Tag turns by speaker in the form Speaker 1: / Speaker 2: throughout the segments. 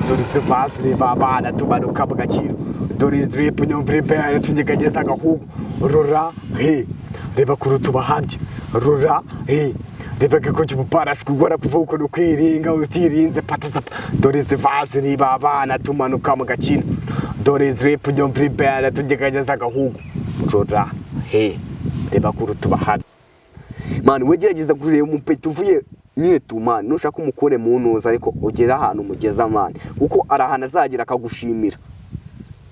Speaker 1: Dore izi vasi, reba abana tumanuka mu gaciro. Dore izi drip, nyumvira imbere, tunyeganyeza agahugu. Rora he, reba kure tubahabye. Rora he, reba gakoje umuparasi kugora kuvuka no kwiringa utirinze patasa. Dore izi vasi, reba abana tumanuka mu gaciro. Dore izi drip, nyumvira imbere, tunyeganyeza agahugu. Rora he, reba kure tubahabye. Man, wegerageza kureba umupeti uvuye nyine tu, man, nushaka umukure mu ntuza, ariko ugere ahantu umugeza, man, kuko ari ahantu azagera akagushimira.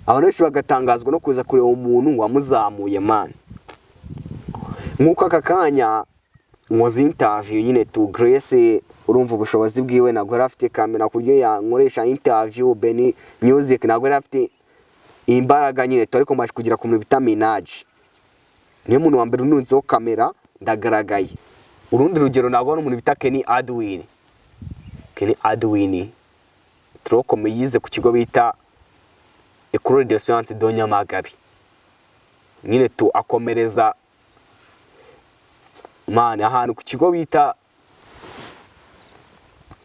Speaker 1: Abantu benshi bagatangazwa no kuza kureba umuntu wamuzamuye, man. Nk'uko aka kanya nkoze interview nyine tu, Grace, urumva ubushobozi bwiwe, ntabwo yari afite kamera ku buryo yankoresha interview. Benny Music ntabwo yari afite imbaraga nyine tu, ariko maje kugera ku muntu bita Minaj, niyo muntu wa mbere ununzeho kamera, ndagaragaye. Urundi rugero ntabwo ari umuntu bita Kenny Adwin. Kenny Adwin tronc commun yize ku kigo bita Ecole de Sciences de Nyamagabe nyine tu, akomereza, man, ahantu ku kigo bita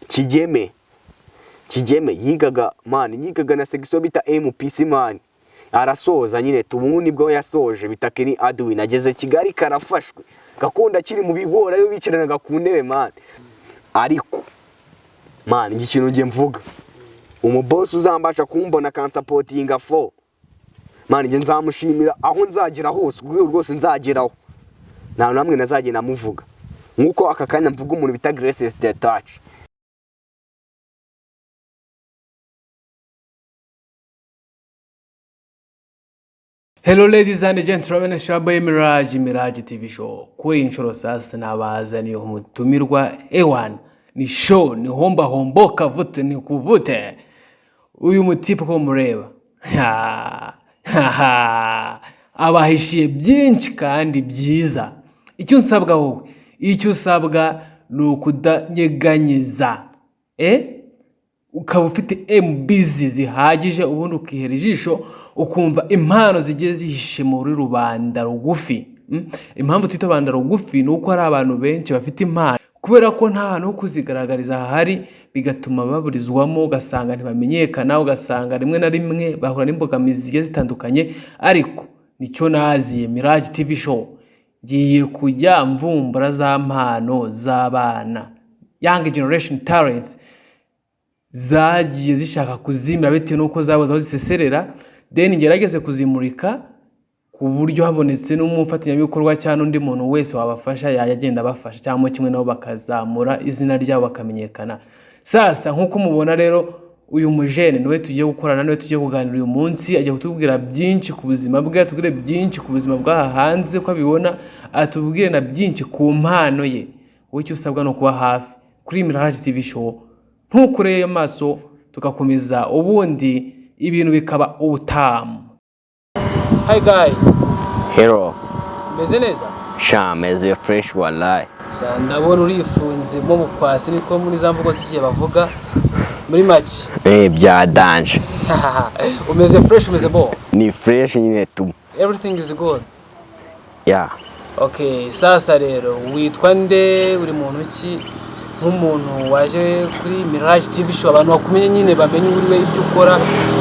Speaker 1: Kigeme. Kigeme yigaga, man, yigaga na section bita MPC, man, arasoza nyine tu. Ubu nibwo yasoje, bita Kenny Adwin, ageze Kigali karafashwe gakondo akiri mu bigori, ariyo bicaranaga ku ntebe, man. Ariko man, iki kintu ngiye mvuga, umubosi uzambasha kumbona akansupportinga fo, man, njye nzamushimira aho nzagera hose, urwego rwose nzageraho, nta namwe nazagenda muvuga nk'uko aka kanya mvuga umuntu bita Grace the Touch.
Speaker 2: Hello ladies and gentlemen, it's your boy Mirage, Mirage TV Show. Kuri iyi nshuro sasa nabazaniye umutumirwa ewan, ni show, ni homba homboka vute ni kuvute. Uyu mutipe ko mureba, ha, ha, ha. Abahishiye byinshi kandi byiza. Icyo nsabwa wowe, icyo usabwa ni ukudanyeganyeza, eh? Ukaba ufite MBs zihagije, ubundi ukihera ijisho ukumva impano zigiye zihishe muri rubanda rugufi. Impamvu twita rubanda rugufi ni uko hari abantu benshi bafite impano, kubera ko nta hantu ho kuzigaragariza hahari, bigatuma baburizwamo, ugasanga ntibamenyekana, ugasanga rimwe na rimwe bahura n'imbogamizi zigiye zitandukanye. Ariko nicyo naziye Mirage TV Show, ngiye kujya mvumbura za mpano z'abana, young generation talents zagiye zishaka kuzimira bitewe n'uko zabuze aho ziseserera, then ngerageze kuzimurika ku buryo habonetse n'umufatanyabikorwa cyangwa n'undi muntu wese wabafasha yajya agenda abafasha, cyangwa kimwe nabo bakazamura izina ryabo bakamenyekana. Sasa nk'uko mubona rero, uyu mujene niwe tugiye gukorana, niwe tugiye kuganira uyu munsi. Agiye kutubwira byinshi ku buzima bwe, atubwire byinshi ku buzima bw'aha hanze uko abibona, atubwire na byinshi ku mpano ye. Wowe icyo usabwa ni ukuba hafi kuri Mirage TV Show, ntukureyo amaso, tugakomeza ubundi ibintu bikaba ubutamu. Hi guys.
Speaker 1: Hello.
Speaker 2: Meze neza?
Speaker 1: Sha, meze fresh wallahi.
Speaker 2: Sha, ndabona urifunze mo bukwasi, niko muri za mvugo zigiye bavuga muri make.
Speaker 1: Eh, bya danger.
Speaker 2: Umeze fresh, umeze bo?
Speaker 1: Ni fresh nyine tu.
Speaker 2: Everything is good.
Speaker 1: Yeah.
Speaker 2: Okay, sasa rero witwa nde, uri muntu ki? Nk'umuntu waje kuri Mirage TV Show, abantu bakumenye nyine, bamenye uri we, ibyo ukora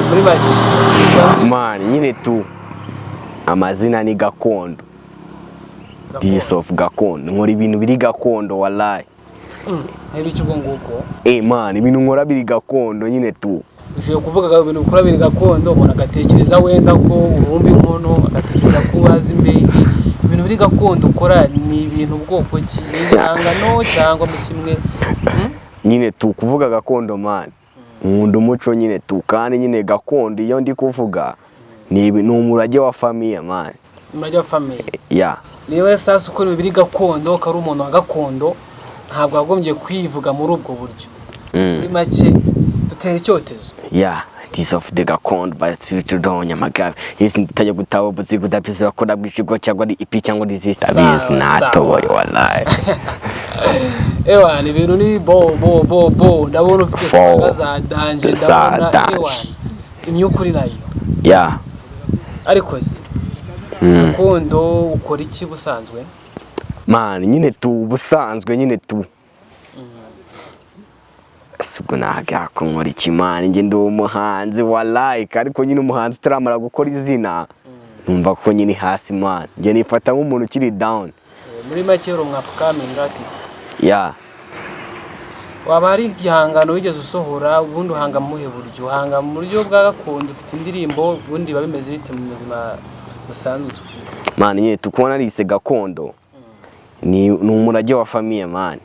Speaker 2: muri make.
Speaker 1: Man, nyine tu, amazina ni Gakondo. This of Gakondo, nkora ibintu biri gakondo wallahi.
Speaker 2: Nk'ibiki icyo ubwo ngubwo?
Speaker 1: Eh man, ibintu nkora biri gakondo nyine tu.
Speaker 2: Ushobora kuvuga ibintu ukora biri gakondo, umuntu agatekereza wenda ko urumba inkono, agatekereza ko ubaza imbehe. Ibintu biri gakondo ukora ni ibintu bwoko ki? Ni ibihangano cyangwa mu kimwe?
Speaker 1: Nyine tu, kuvuga gakondo, man, nkunda umuco nyine tu, kandi nyine gakondo iyo ndi kuvuga ni umurage wa famille, man.
Speaker 2: Umurage wa famille.
Speaker 1: Yeah.
Speaker 2: Niba sasa ukora ibintu biri gakondo, ukaba uri umuntu wa gakondo, ntabwo wagombye kwivuga muri ubwo buryo. Muri make dutera icyotezo.
Speaker 1: Yeah, this of the gakondo by Street Don Nyamagabe. Yesi ntajya gutaba buzi kudapisa bakora bw'ikigo cyangwa ari ipi cyangwa ari sister
Speaker 2: Sawa,
Speaker 1: bizi natoboye wallahi.
Speaker 2: Ewa, ni ibintu ni bo bo bo bo, ndabona ufite
Speaker 1: Fo.
Speaker 2: sanga za danger.
Speaker 1: Za
Speaker 2: Ndabona
Speaker 1: danger.
Speaker 2: ewa imyuka uri nayo. Ariko se gakondo ukora iki busanzwe?
Speaker 1: Man, nyine tu, ubusanzwe nyine tu. Ese ubwo ntabwo iki, man? Njye ndi umuhanzi wa like, ariko nyine umuhanzi utaramara gukora izina, numva ko nyine hasi, man. Njye nifata nk'umuntu ukiri down.
Speaker 2: Muri make uri umu upcoming artist.
Speaker 1: Yeah.
Speaker 2: Waba hari igihangano wigeze usohora? Ubundi uhanga mu buhe buryo? Uhanga mu buryo bwa gakondo? Ufite indirimbo? Ubundi biba bimeze bite mu buzima busanzwe?
Speaker 1: Man, nyine tukubona arise gakondo ni umurage wa famille, man.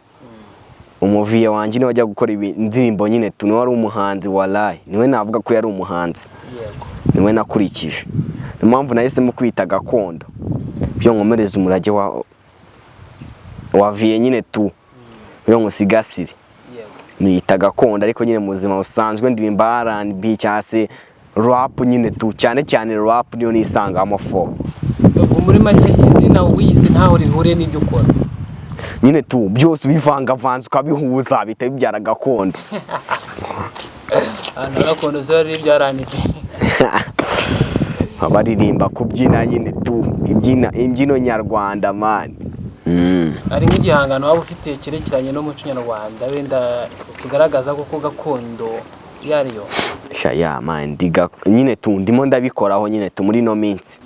Speaker 1: Umuviye wanjye niwe wajya gukora indirimbo nyine tu, niwe wari umuhanzi, wallahi niwe navuga ko yari umuhanzi. Niwe nakurikije, niyo mpamvu nahisemo kwita gakondo byo nkomereza umurage wa viye nyine tu, byo ngusigasire. Niyita gakondo, ariko nyine mu buzima busanzwe ndirimba R&B cyangwa se rap nyine tu, cyane cyane rap niyo nisangamo fo.
Speaker 2: Ubwo muri make izina wiyise ntaho rihuriye n'ibyo ukora.
Speaker 1: Nyine tu byose ubivangavanze ukabihuza bihita bibyara gakondo.
Speaker 2: Ahantu gakondo ziba ari ibya R&B.
Speaker 1: Baririmba kubyina nyine tu, ibyina imbyino nyarwanda, man.
Speaker 2: Hari nk'igihangano waba ufite cyerekeranye n'umuco nyarwanda, wenda kigaragaza koko gakondo iyo ariyo?
Speaker 1: Sha ya man, ndiga nyine tu, ndimo ndabikoraho nyine tu muri ino minsi.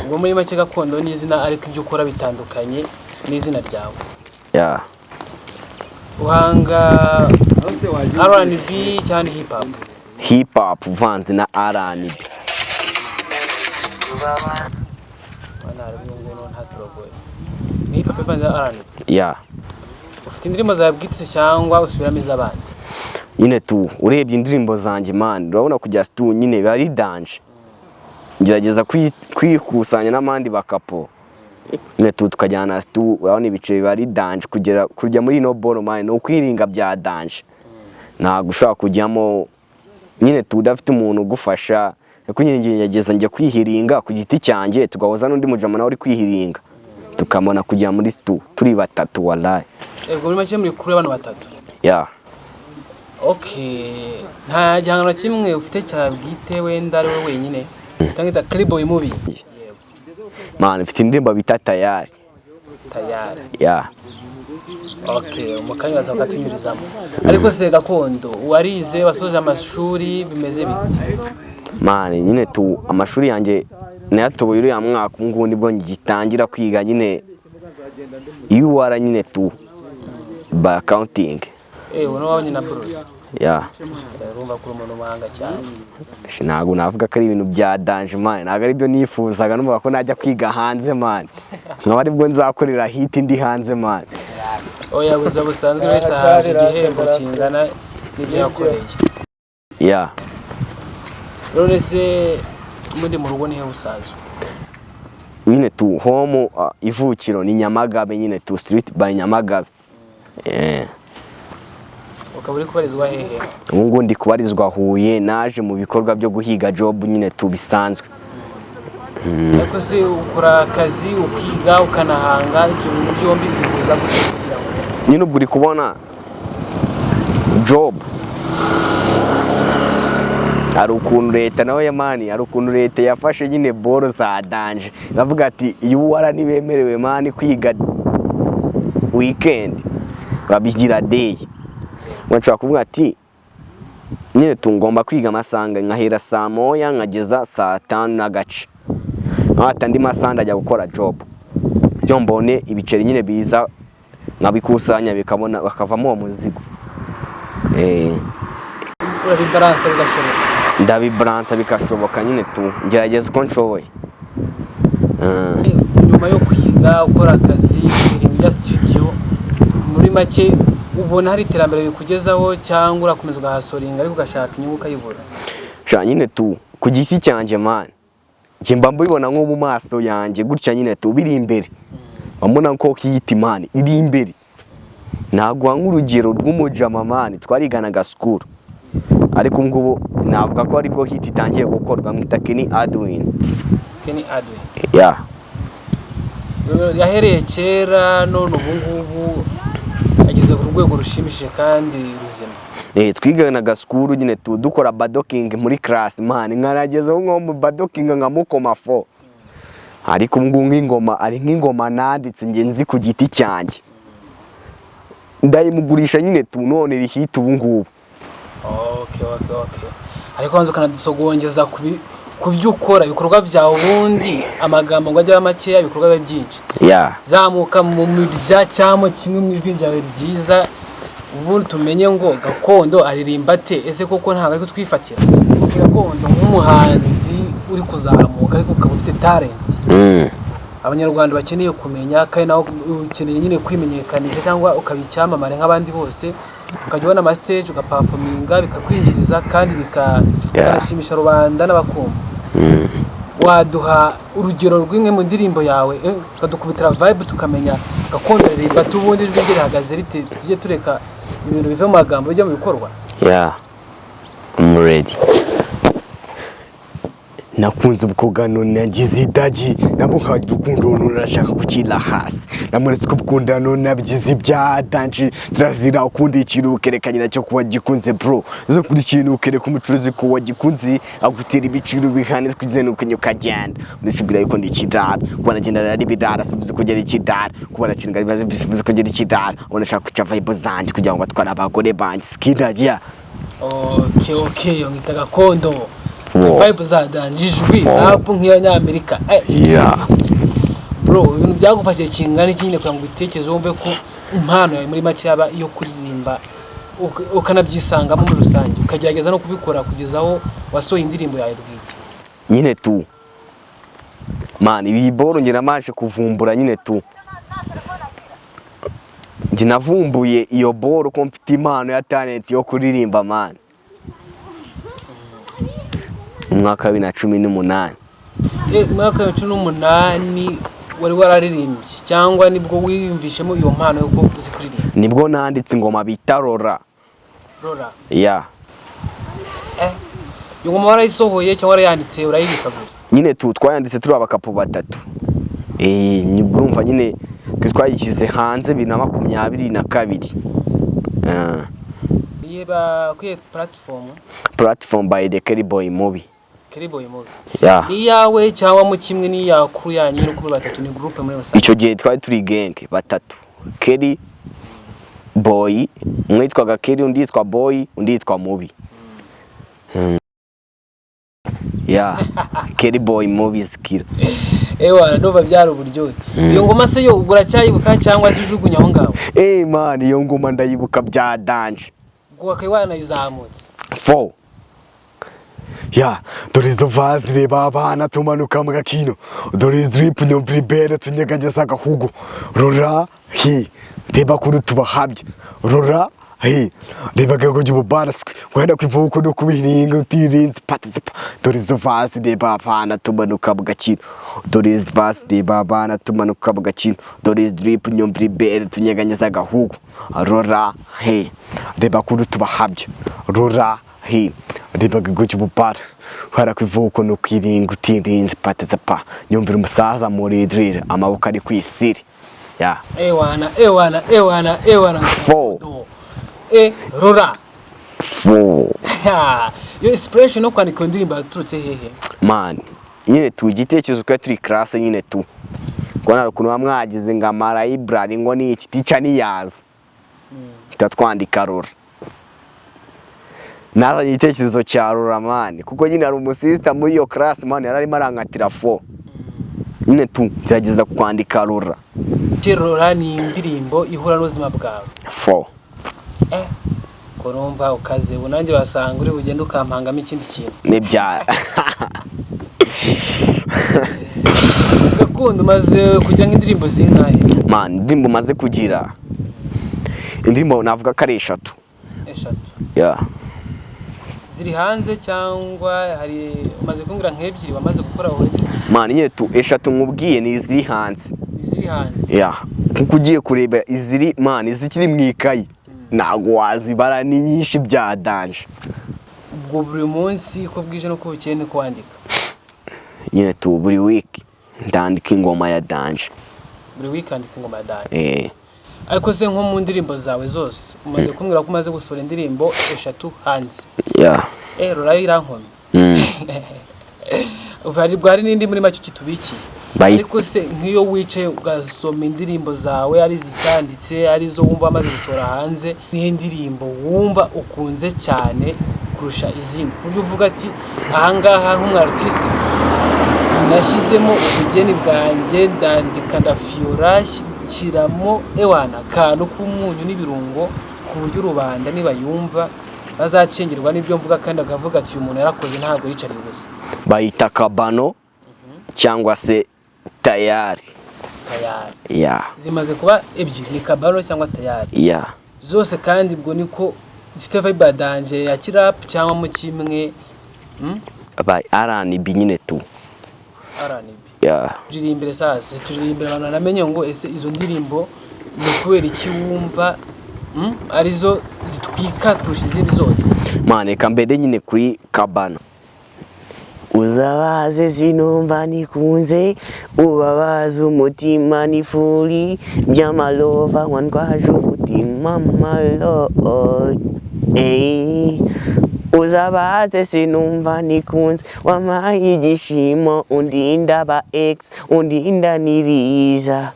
Speaker 2: Ubwo muri make gakondo ni izina, ariko ibyo ukora bitandukanye n'izina ryawe.
Speaker 1: Yeah.
Speaker 2: Uhanga R&B cyangwa hip hop?
Speaker 1: Hip hop uvanze na R&B.
Speaker 2: Hano harimo ngo ntaturogoye, ni hip hop ivanze na R&B.
Speaker 1: Yeah.
Speaker 2: Ufite indirimbo zawe bwite cyangwa usubiramo iz'abandi?
Speaker 1: Nyine tu urebye indirimbo zanjye, man, urabona kujya stu nyine biba ari danger. Ngerageza kwikusanya n'abandi bakapo nyine tu, tukajyana stu. Urabona ibice biba ari danger kugera kujya muri ino boro, man, ni ukwiringa bya danger. Ntabwo ushobora kujyamo nyine tu udafite umuntu ugufasha, ariko nyine ngerageza njya kwihiringa ku giti cyanjye, tugahuza n'undi mujama nawe uri kwihiringa, tukamona kujya muri stu turi batatu, wallahi.
Speaker 2: Ubwo muri make muri kuri abantu batatu?
Speaker 1: Yeah.
Speaker 2: Okay, nta gihangano na kimwe ufite cya bwite wenda ari wowe wenyine cyangwa Cliboy mubi? Yego.
Speaker 1: Man, mfite indirimbo bita Tayari.
Speaker 2: Tayari?
Speaker 1: Yeah.
Speaker 2: Okay, umukanya baza bakatunyurizamo. Ariko se gakondo, warize, wasoje amashuri, bimeze bite?
Speaker 1: Man, nyine tu amashuri yanjye nayatoboye uriya mwaka, ubu ngubu nibwo ngitangira kwiga nyine UR nyine tu ba accounting.
Speaker 2: Uno wabonye na Bruce?
Speaker 1: Yeah.
Speaker 2: Urumva ko uri umuntu w'umuhanga cyane.
Speaker 1: Ntabwo navuga ko ari ibintu bya danger, man. Ntabwo aribyo nifuzaga, numva ko najya kwiga hanze, man, nkaba aribwo nzakorera hit ndi hanze, man.
Speaker 2: Oya, buzima busanzwe wese ahabwa igihembo kingana n'ibyo yakoreye.
Speaker 1: Yeah.
Speaker 2: None se muri mu rugo nihe busanzwe?
Speaker 1: Nyine tu home, ivukiro ni Nyamagabe nyine tu, street by Nyamagabe.
Speaker 2: Ukaba uri kubarizwa hehe?
Speaker 1: Ubu ngubu ndi kubarizwa Huye, naje mu bikorwa byo guhiga job nyine tu bisanzwe.
Speaker 2: Ariko se ukora akazi, ukiga, ukanahanga, ibyo bintu byombi bihuza gute kugira ngo
Speaker 1: Nyine ubwo uri kubona job, hari ukuntu leta nawe ya man, hari ukuntu leta yafashe nyine boro za danger, iravuga ati iyo UR ntibemerewe, man, kwiga weekend, babigira day. Nshobora kuvuga ati nyine tungomba kwiga amasaha, nkahera saa 1 nkageza saa 5 nagace, nkahata andi masaha ndajya gukora job, byo mbone ibiceri nyine biza nkabikusanya, bikabona bakavamo uwo muzigo.
Speaker 2: Urabibaransa bigashoboka?
Speaker 1: Ndabibaransa bikashoboka nyine tu, ngerageza uko nshoboye.
Speaker 2: Nyuma yo kwiga, ukora akazi, imirimo ya studio, muri make ubona hari iterambere bikugezaho cyangwa urakomeza ugahasoringa ariko ugashaka inyungu ukayibura?
Speaker 1: Sha nyine tu ku giti cyanjye, man, njye mba mbibona nko mu maso yanjye gutya nyine tu biri imbere, mbona ko hit, man, iri imbere. Naguha nk'urugero rw'umujama, man, twariganaga school, ariko ubu ngubu navuga ko aribwo hit itangiye gukorwa, mwita Kenny Adwin.
Speaker 2: Kenny Adwin?
Speaker 1: Yeah.
Speaker 2: Yahereye kera, none ubu ngubu ageze ku rwego rushimishije kandi ruzima.
Speaker 1: Twiganaga school nyine tu, dukora badoking muri class, man, nkaragezeho nko mu badoking nkamukoma fo, ariko ubu ngubu nk'ingoma ari nk'ingoma nanditse njye nzi ku giti cyanjye. Ndayimugurisha nyine tu, none iri hit ubu ngubu.
Speaker 2: Okay, ariko wanza ukanadusogongeza ku byo ukora, ibikorwa byawe. Ubundi amagambo ngo ajye aba makeya, ibikorwa bibe byinshi. Zamuka mu mirya cyangwa kimwe mu ijwi ryawe ryiza, ubundi tumenye ngo Gakondo aririmba ate. Ese koko ntabwo ari kutwifatira? Gakondo, nk'umuhanzi uri kuzamuka ariko ukaba ufite talent, Abanyarwanda bakeneye kumenya, kandi nawe ukeneye nyine kwimenyekanisha cyangwa ukaba icyamamare nk'abandi bose, ukajya ubona amastage, ugaperforminga, bikakwinjiriza kandi bikanashimisha rubanda n'abakumva, waduha urugero rw'imwe mu ndirimbo yawe, ukadukubitira vibe, tukamenya Gakondo aririmba ate, ubundi ijwi rye rihagaze rite, tujye tureka ibintu bive mu magambo bijya mu bikorwa?
Speaker 1: Yeah, I'm ready. Nakunze umukobwa none nagize idagi, namuhaye urukundo none arashaka gukira hasi. Namuretse ko mukunda none nabigize ibya danger. Turazira ukunda ikintu ukerekanye nacyo kuba gikunze, bro. Zo ukunda ikintu ukereka umucuruzi ko wagikunze, agutera ibiciro bihanitse kugeza nuko ukagenda. Ndisubira yuko ndi ikidara, kuba nagenda ari ibidara sivuze ko ngera ikidara, kuba nakinga ibibazo bivuze ko ngera ikidara. Ubona ashaka kuca vibe zanjye kugira ngo batware abagore banjye skidajya.
Speaker 2: Okay, yo ngita Gakondo.
Speaker 1: Wow.
Speaker 2: Vibe za danger, ijwi,
Speaker 1: Wow.
Speaker 2: rap nk'iy'Abanyamerika. Bro, ibintu byagufashije kingana iki nyine kugira ngo ubitekereze, wumve ko impano yawe muri make yaba iyo kuririmba, ukanabyisangamo muri rusange, ukagerageza no kubikora kugeza aho wasohoye indirimbo yawe bwite?
Speaker 1: Nyine tu, man, ibi boro njye namaje kuvumbura nyine tu, njye navumbuye iyo boro ko mfite impano ya talent yo kuririmba, man, mu mwaka wa 2018.
Speaker 2: Mu mwaka wa 18 wari wararirimbye cyangwa nibwo wiyumvishemo iyo mpano yuko uzi kuririmba?
Speaker 1: Nibwo nanditse ingoma bita Rora.
Speaker 2: Rora?
Speaker 1: Ya.
Speaker 2: Iyo ngoma warayisohoye cyangwa warayanditse urayibika gusa?
Speaker 1: Nyine tu twayanditse turi abakapo batatu. Nibwo urumva nyine twe twayishyize hanze 2022. Ah,
Speaker 2: Niba kuri platform?
Speaker 1: Platform by the Kelly Boy Mubi.
Speaker 2: Kelly Boy Mubi.
Speaker 1: Ya.
Speaker 2: Ni iyawe cyangwa mu kimwe n'iya crew yanyu, no kuri batatu, ni groupe muri rusange?
Speaker 1: Icyo gihe twari turi gang batatu, Kelly Boy, umwe yitwaga Kelly, undi yitwa Boy, undi yitwa Mubi. Ya, Kelly Boy Mubi Skira.
Speaker 2: Ewa, ndumva byari uburyohe. Iyo ngoma se yo ubwo uracyayibuka cyangwa se ujugunya aho ngaho?
Speaker 1: Man, iyo ngoma ndayibuka bya danger.
Speaker 2: Ubwo wakaba wanayizamutse?
Speaker 1: Fo ya, dore izo vazi, reba abana tumanuka mu gakino, dore drip nyumvira ibere, tunyeganyeza agahugu. Rora hi, reba kuri tubahabye. Rora hi, reba agahugu by'ububaraswe wenda ku ivuko no kubiringa utirinze participa. Dore izo vazi, reba abana tumanuka mu gakino, dore izo vazi, reba abana tumanuka mu gakino, dore izo drip nyumvira ibere, tunyeganyeza agahugu. Rora he, reba kuri tubahabye. Rora he, reba agahugu cy'ububara hara ku ivuko no kwiringa utirinze participa. Nyumvira umusaza muri drill, amaboko ari ku isiri ya.
Speaker 2: Ewana, ewana, ewana, ewana!
Speaker 1: Fo.
Speaker 2: Rora.
Speaker 1: Fo.
Speaker 2: Iyo inspiration no kwandika iyo ndirimbo yaturutse hehe?
Speaker 1: Man, nyine tu igitekerezo twari turi classe nyine tu, kubona hari ukuntu baba mwagize ngo ama library ngo ni iki, tica niyaza tuba twandika Rora. Nazanye igitekerezo cya Rora, man, kuko nyine hari umusista muri iyo classe, man, yari arimo arankatira fo. Nyine tu gerageza kwandika Rora.
Speaker 2: Rora ni indirimbo ihura n'ubuzima bwawe?
Speaker 1: Fo.
Speaker 2: Ko numva ukaze ubu, nanjye wasanga uri bugende ukampangamo ikindi kintu.
Speaker 1: N'ibya.
Speaker 2: Gakondo, umaze kugira nk'indirimbo zingahe?
Speaker 1: Man, indirimbo maze kugira, indirimbo navuga ko ari eshatu.
Speaker 2: Eshatu?
Speaker 1: Yeah.
Speaker 2: Ziri hanze cyangwa hari umaze kumbwira nk'ebyiri wamaze gukora already?
Speaker 1: Man, nyine tu eshatu nkubwiye ni iziri hanze.
Speaker 2: Iziri hanze.
Speaker 1: Yeah, kuko ugiye kureba iziri, man, izikiri mu ikayi ntabwo wazibara, ni nyinshi bya danger.
Speaker 2: Ubwo buri munsi uko bwije n'uko bukeye ni kwandika?
Speaker 1: Nyine tu buri week ndandika ingoma ya danger.
Speaker 2: Buri week andika ingoma ya danger?
Speaker 1: Eh.
Speaker 2: Ariko se nko mu ndirimbo zawe zose, umaze kumbwira ko umaze gusohora indirimbo eshatu hanze?
Speaker 1: Yeah.
Speaker 2: Rora irankomye. Hari bwari n'indi muri make ukitubikiye? Ariko se nk'iyo wicaye ugasoma indirimbo zawe, ari izitanditse, ari izo wumva amaze gusohora hanze, niyo ndirimbo wumva ukunze cyane kurusha izindi, ku buryo uvuga ati: "Ahangaha nk'umu artiste nashyizemo ubugeni bwanjye, ndandika, ndafiyora, nshyiramo ewana akantu k'umunyu n'ibirungo, ku buryo rubanda nibayumva bazacengerwa n'ibyo mvuga, kandi bakavuga ati: 'Uyu muntu yarakoze, ntabwo yicariye ubusa'"?
Speaker 1: Bayita Kabano cyangwa se Tayari.
Speaker 2: Tayari.
Speaker 1: Ya.
Speaker 2: Zimaze kuba ebyiri, ni Kabano cyangwa Tayari.
Speaker 1: Ya.
Speaker 2: Zose kandi ubwo niko zifite vibe ya danger ya kirap cyangwa mu kimwe?
Speaker 1: By R&B nyine tu.
Speaker 2: R&B.
Speaker 1: Ya.
Speaker 2: Turirimbire sasa, turirimbire abantu banamenye ngo ese izo ndirimbo ni ukubera iki wumva arizo zitwika kurusha izindi zose.
Speaker 1: Man, reka mbere nyine kuri Kabano. Uzabaze sinumva nikunze, ubabaze umutima n'ifuri by'amalova, wandwaje umutima malo. Ey, uzabaze sinumva nikunze, wampaye igishimo, undinda aba ex, undinda niriza,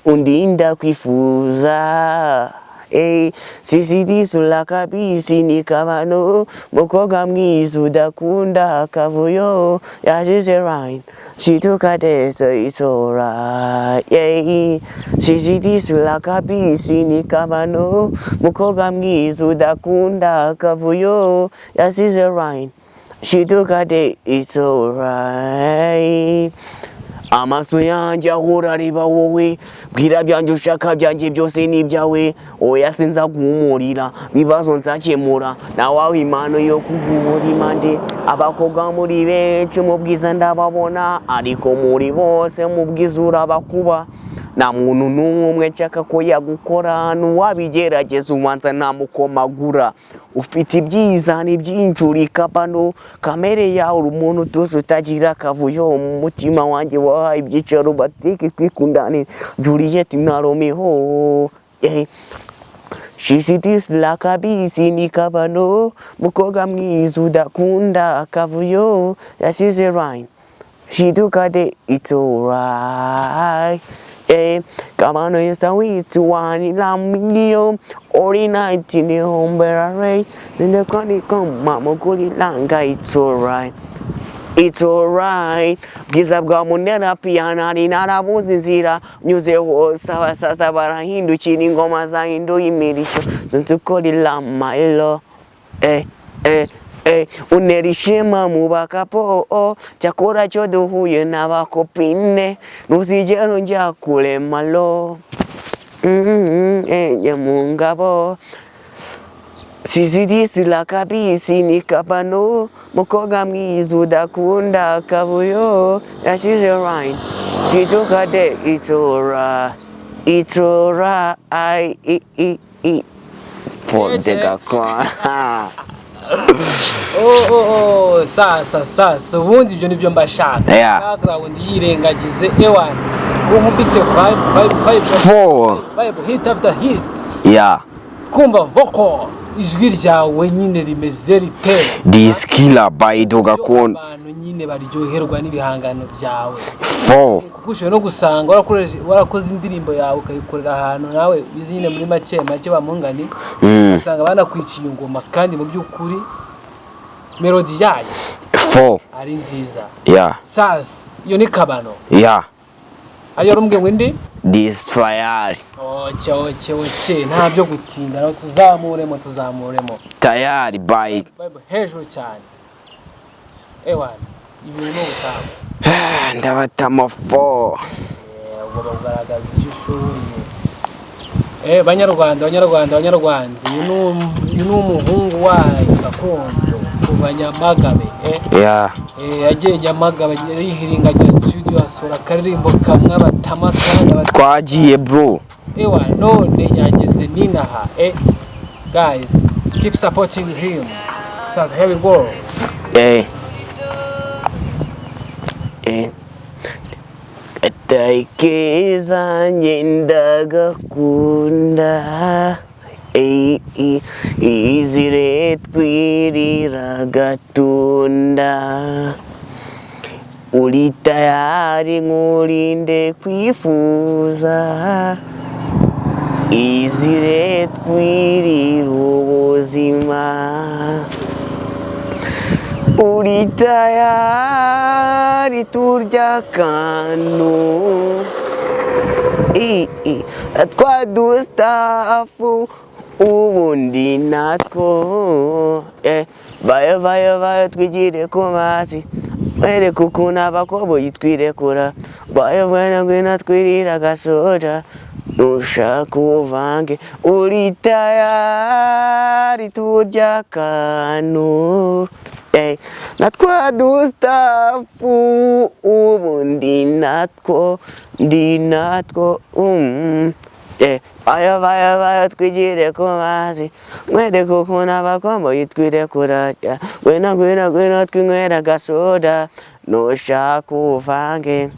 Speaker 1: undinda kwifuza. Ey, sisidi kabisi ni Kabano, mukobwa mwiza udakunda akavuyo, yashize rhyme shituka desa, it's alright. Yeah, sisidi kabisi ni Kabano, mukobwa mwiza udakunda akavuyo, yashize rhyme shituka de, it's alright. Amaso yanjye ahora areba wowe, bwira byanjye ushaka, byanjye byose ni ibyawe. Oya, sinza guhumurira bibazo, nzakemura nawawe impano yo kuguhora impande. Abakobwa muri benshi mu bwiza ndababona, ariko muri bose mu bwiza urabakuba. Nta muntu n'umwe nshaka ko yagukora, n'uwabigerageza ubanza namukomagura. Ufite ibyiza ni byinshi, uri Kabano, kamere yawe uri umuntu utuze utagira akavuyo. Mu mutima wanjye wahaye ibyicaro, batike twikundane, Juliet na Romeo, yeah. She's this like a busy ni Kabano, mukobwa mwiza udakunda akavuyo, yasize rhyme shituka de, it's alright. Eh, Kabano yesa witu wani la million ori night ni hombera rey ninde kwani kama mukuli langa, it's alright. It's alright. Bwiza bwa munera piyana narabuze inzira nyuze hose, abasasa barahindukira, ingoma zahinduye imirishyo, zintukorila mailo. Eh, eh, eh, unera ishema mu bakapo, oh, cyakora cyo duhuye n'abakopine, ntuzigera unjya kure malo. Eh, mu ngabo Sisi la kabisi ni Kabano, mukobwa mwiza udakunda akavuyo, yashize rhyme situka de, it's alright, it's alright. I i i for the gakona.
Speaker 2: Oh, sasa sasa ubundi ibyo nibyo mbashaka. Background yirengagize, ewana uwo nkubite vibe, vibe, vibe.
Speaker 1: Four.
Speaker 2: Vibe, hit after hit. Twumva vocal, ijwi ryawe nyine rimeze rite?
Speaker 1: This killer by Gakondo.
Speaker 2: Abantu nyine baryoherwa n'ibihangano byawe.
Speaker 1: Four.
Speaker 2: Kuko ushobora no gusanga warakoze indirimbo yawe, ukayikorera ahantu nawe izi nyine muri make make bamungani, usanga banakwiciye ingoma, kandi mu by'ukuri melody yayo
Speaker 1: Four.
Speaker 2: ari nziza. Sasa iyo ni Kabano. Ariyo rumbwe ngo indi?
Speaker 1: This fire.
Speaker 2: Okay, nta byo gutinda nawe, tuzamuremo, tuzamuremo.
Speaker 1: Tayari by
Speaker 2: Bible hejuru cyane, ewana ibintu ni ubutaha.
Speaker 1: Ndabatama four.
Speaker 2: Ugomba kugaragaza icyo ushoboye. Banyarwanda, banyarwanda, banyarwanda, uyu ni umuhungu wanyu gakondo kuva Nyamagabe. Yagiye Nyamagabe, yihiringagira studio, asohora akaririmbo kamwe abatama kandi abatama.
Speaker 1: Twagiye bro.
Speaker 2: Ewa none yageze ninaha. Guys, keep supporting him. Sasa here we go.
Speaker 1: Eh. Eh. Atari keza njye ndagakunda. Eh, eh, izire twirira gatunda.
Speaker 3: Uri tayari nkurinde kwifuza? Izire twirire ubuzima. Uri tayari turya akantu twa dustuff ubundi natwo, vayo vayo vayo, twigire ku mazi, mwereke ukuntu abakoboyi twirekura. Vayo, ngwino ngwino, twirire agasoda, nushaka uvange. Uri tayari turya akantu na twa dustuff ubundi natwo ndi natwo. Vayo vayo vayo, twigire ku mazi, mwereke ukuntu abakomboyi twirekura. Yeah. Ngwino ngwino ngwino, twinywera agasoda, nushaka uvange.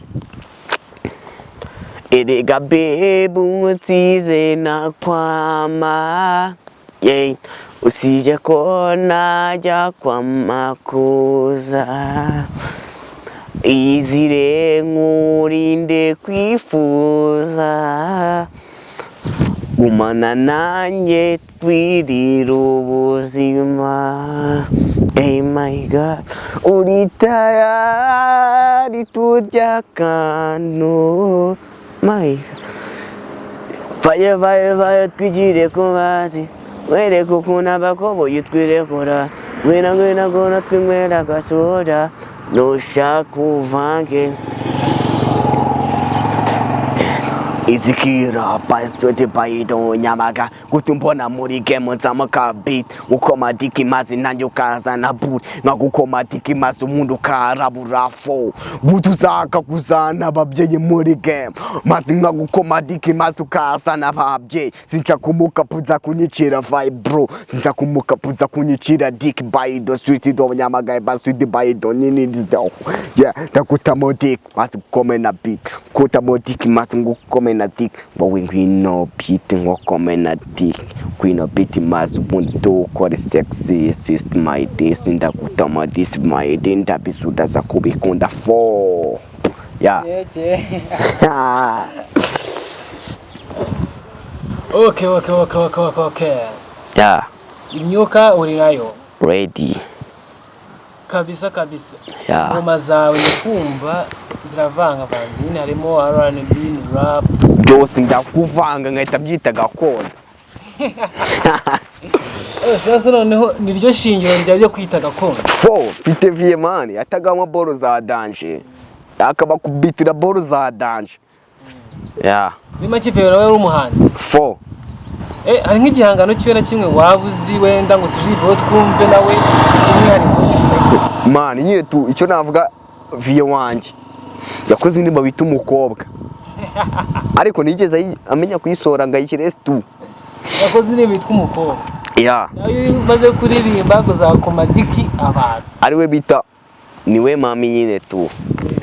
Speaker 3: Erega babe, unsize nakwama, yeah. Usibye ko najya kwa makuza. Izire nkurinde kwifuza, gumana nanjye twirire ubuzima. Hey my God, uri tayari turya akantu? My God. Vayo vayo vayo, twigire ku mazi, mwereke ukuntu abakoboyi twirekura. Ngwino ngwino ngwino, twinywera agasoda, nushaka uvange. Izikira pasitoti bayito nyamaga guta mbona muri game nzamuka beat ukoma dick mazi nanjye ukazana boot nkagukoma dick mazi umuntu ukarabura fo guta uzaka kuzana ababyeyi muri game mazi nkagukoma dick mazi ukazana ababyeyi. Sinshaka kumukapuza kunyicira vibe bro, sinshaka kumukapuza kunyicira dick by the street do Nyamagabe ba street by the nini do, yeah. Ndakutamo dick mazi gukome na beat, kutamo dick mazi ngukome na dick. Wowe ngwino beat ngukome na dick, ngwino beat mazi ubundi dukore sexy sister my this. Ndakutama this my day, ndabisudaza kubikunda fo, yeah.
Speaker 2: Yeah. Okay.
Speaker 3: Yeah.
Speaker 2: Imyuka uri nayo?
Speaker 3: Ready.
Speaker 2: Kabisa kabisa.
Speaker 3: Yeah.
Speaker 2: Ingoma zawe kumva ziravangavanze nyine, harimo R&B, ni rap?
Speaker 3: Byose ndakuvanga nkahita mbyita gakondo.
Speaker 2: Sasa noneho niryo shingiro ryawe ryo kwita gakondo?
Speaker 3: Fo mfite viyemani ataganywa boro za danger, akabakubitira boro za danger, yeah.
Speaker 2: Muri make Vero nawe yari umuhanzi?
Speaker 3: Fo.
Speaker 2: Hari nk'igihangano cyiwe na kimwe waba uzi wenda ngo turiveho twumve nawe umwihariko?
Speaker 3: Man, nyine tu icyo navuga, viye wanjye yakoze indirimbo bita Umukobwa, ariko nigeze amenya kuyisohora ngo ayishyire tu.
Speaker 2: Yakoze indirimbo yitwa Umukobwa?
Speaker 3: Yeah.
Speaker 2: Nawe iyo umaze kuririmba kuzakoma dick abantu?
Speaker 3: Ariwe bita niwe mami nyine tu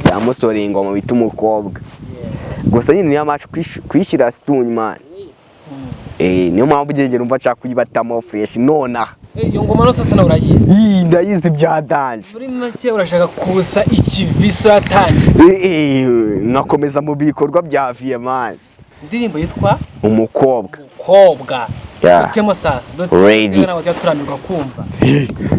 Speaker 3: yamusoreye ingoma bita Umukobwa, gusa nyine niyo amasha kuyishyira studio man. Niyo mpamvu ugengera umva nshaka kuyibatamo fresh nonaha.
Speaker 2: Iyo ngoma no sasa nawe urayizi?
Speaker 3: Ii, ndayizi bya danger.
Speaker 2: Muri make urashaka kusa ikiviso yatangiye?
Speaker 3: Nkakomeza mu bikorwa bya viye man.
Speaker 2: Indirimbo yitwa
Speaker 3: Umukobwa.
Speaker 2: Umukobwa.
Speaker 3: Yeah.
Speaker 2: Dutemo sasa.
Speaker 3: Ready.
Speaker 2: Ntabwo tujya turambirwa kumva.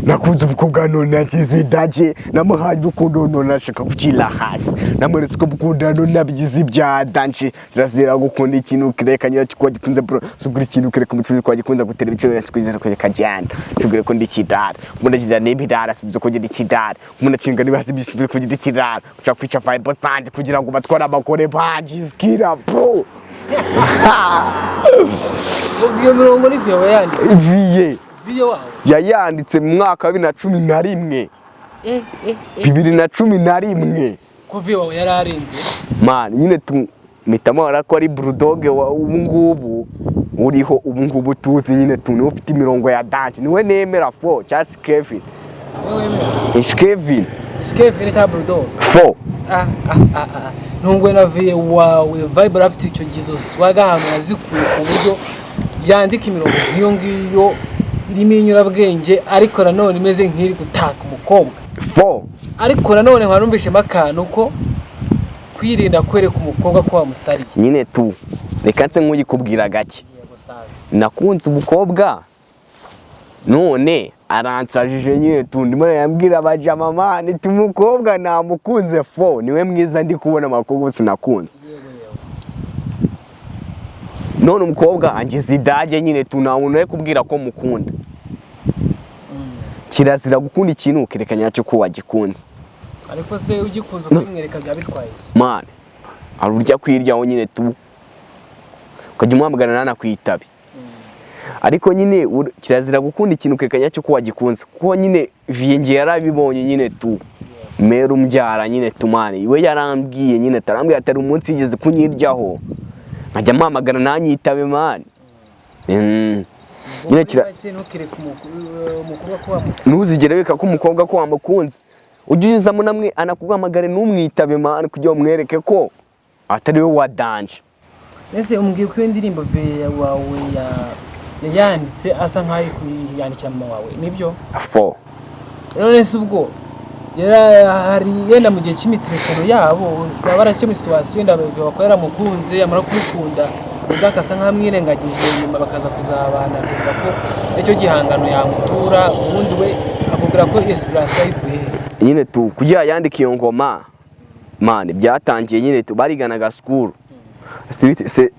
Speaker 1: Nakunze umukobwa none nagize idage, namuhaye urukundo none ashaka gukira hasi, namweretse ko mukunda none nabigize ibya danger. Kirazira gukunda ikintu kireka nyiracyo ko gikunze bro, sugura ikintu kireka umucuruzi ko gikunze gutera ibiciro kugeza kwereka jyana sugure ko ndi ikidara umuntu agira n'ibidara subiza ko ngira ikidara umuntu akinga niba hasi byishimiye kugira ikidara ushaka kwica vibe sanje kugira ngo batware abagore banjye bro.
Speaker 2: Ubwo iyo mirongo ni viyo yanditse?
Speaker 1: Viye.
Speaker 2: Viyo wawe?
Speaker 1: Yayanditse mu mwaka wa 2011. 2011.
Speaker 2: Ko viyo wawe yari arenze?
Speaker 3: Man, nyine tu mpitamo ko ari Bulldog wa ubu ngubu uriho ubu ngubu tuzi nyine tu niwe ufite imirongo ya danger, niwe nemera fo cyangwa se Kevin.
Speaker 2: Wowe wemera?
Speaker 3: Ish Kevin.
Speaker 2: Kevin cyangwa Bulldog?
Speaker 3: Fo.
Speaker 2: Ah ah ah ah, ntungwe na viye wawe vibe afite icyo gizo swagger, ahantu yazikuye ku buryo yandika imirongo nk'iyo ngiyo irimo inyurabwenge ariko nanone imeze nk'iri gutaka umukobwa?
Speaker 3: Fo.
Speaker 2: Ariko nanone nkarumvishemo akantu ko kwirinda kwereka umukobwa ko wamusariye.
Speaker 3: Nyine tu, reka nse nk'uyikubwira gake.
Speaker 2: Yego sasa.
Speaker 3: Nakunze umukobwa, none aransajije nyine tu. Ndimo yambwira abajama, man, tu, umukobwa namukunze fo, niwe mwiza ndi kubona abakobwa bose nakunze.
Speaker 2: Yego yego.
Speaker 3: None umukobwa angize idage nyine tu, nta muntu uri kubwira ko mukunda. Kirazira gukunda ikintu ukerekana nyacyo ko wagikunze.
Speaker 2: Ariko se ugikunze ukabimwereka byaba bitwaye iki?
Speaker 3: Man, hari urya kwiryaho nyine tu, ukajya umuhamagara ntanakwitabe. Ariko nyine kirazira gukunda ikintu ukerekana nyacyo ko wagikunze, kuko nyine viye yarabibonye nyine tu, mera umbyara nyine tu. Man, we yarambwiye nyine, tarambwiye atari umunsi yigeze kunyiryaho, nkajya mpamagara ntanyitabe, man.
Speaker 2: Ubwo
Speaker 3: Nyine
Speaker 2: muri
Speaker 3: kira
Speaker 2: make ntukereke umukobwa ko wamukunze.
Speaker 3: Ntuzigere weka ko umukobwa ko wamukunze, ujye unyuzamo namwe anakuguhamagare ntumwitabe, man, kugira ngo umwereke ko atari we wa danger.
Speaker 2: Ese umbwiye ko iyo ndirimbo ve wawe yayanditse asa nkaho ari kuyandikira mama wawe, nibyo?
Speaker 3: Fo.
Speaker 2: None se ubwo yari hari yenda mu gihe cy'imiterekano yabo baba barakemuye situation, yenda bakaba yaramukunze, yamara kumukunda undi akasa nkaho amwirengagije, nyuma bakaza kuzabana, akavuga ko icyo gihangano yamutura, ubundi we akubwira ko inspiration ayikuye he?
Speaker 3: Nyine tu, kugira yandike iyo ngoma, man, byatangiye nyine tu, bariganaga school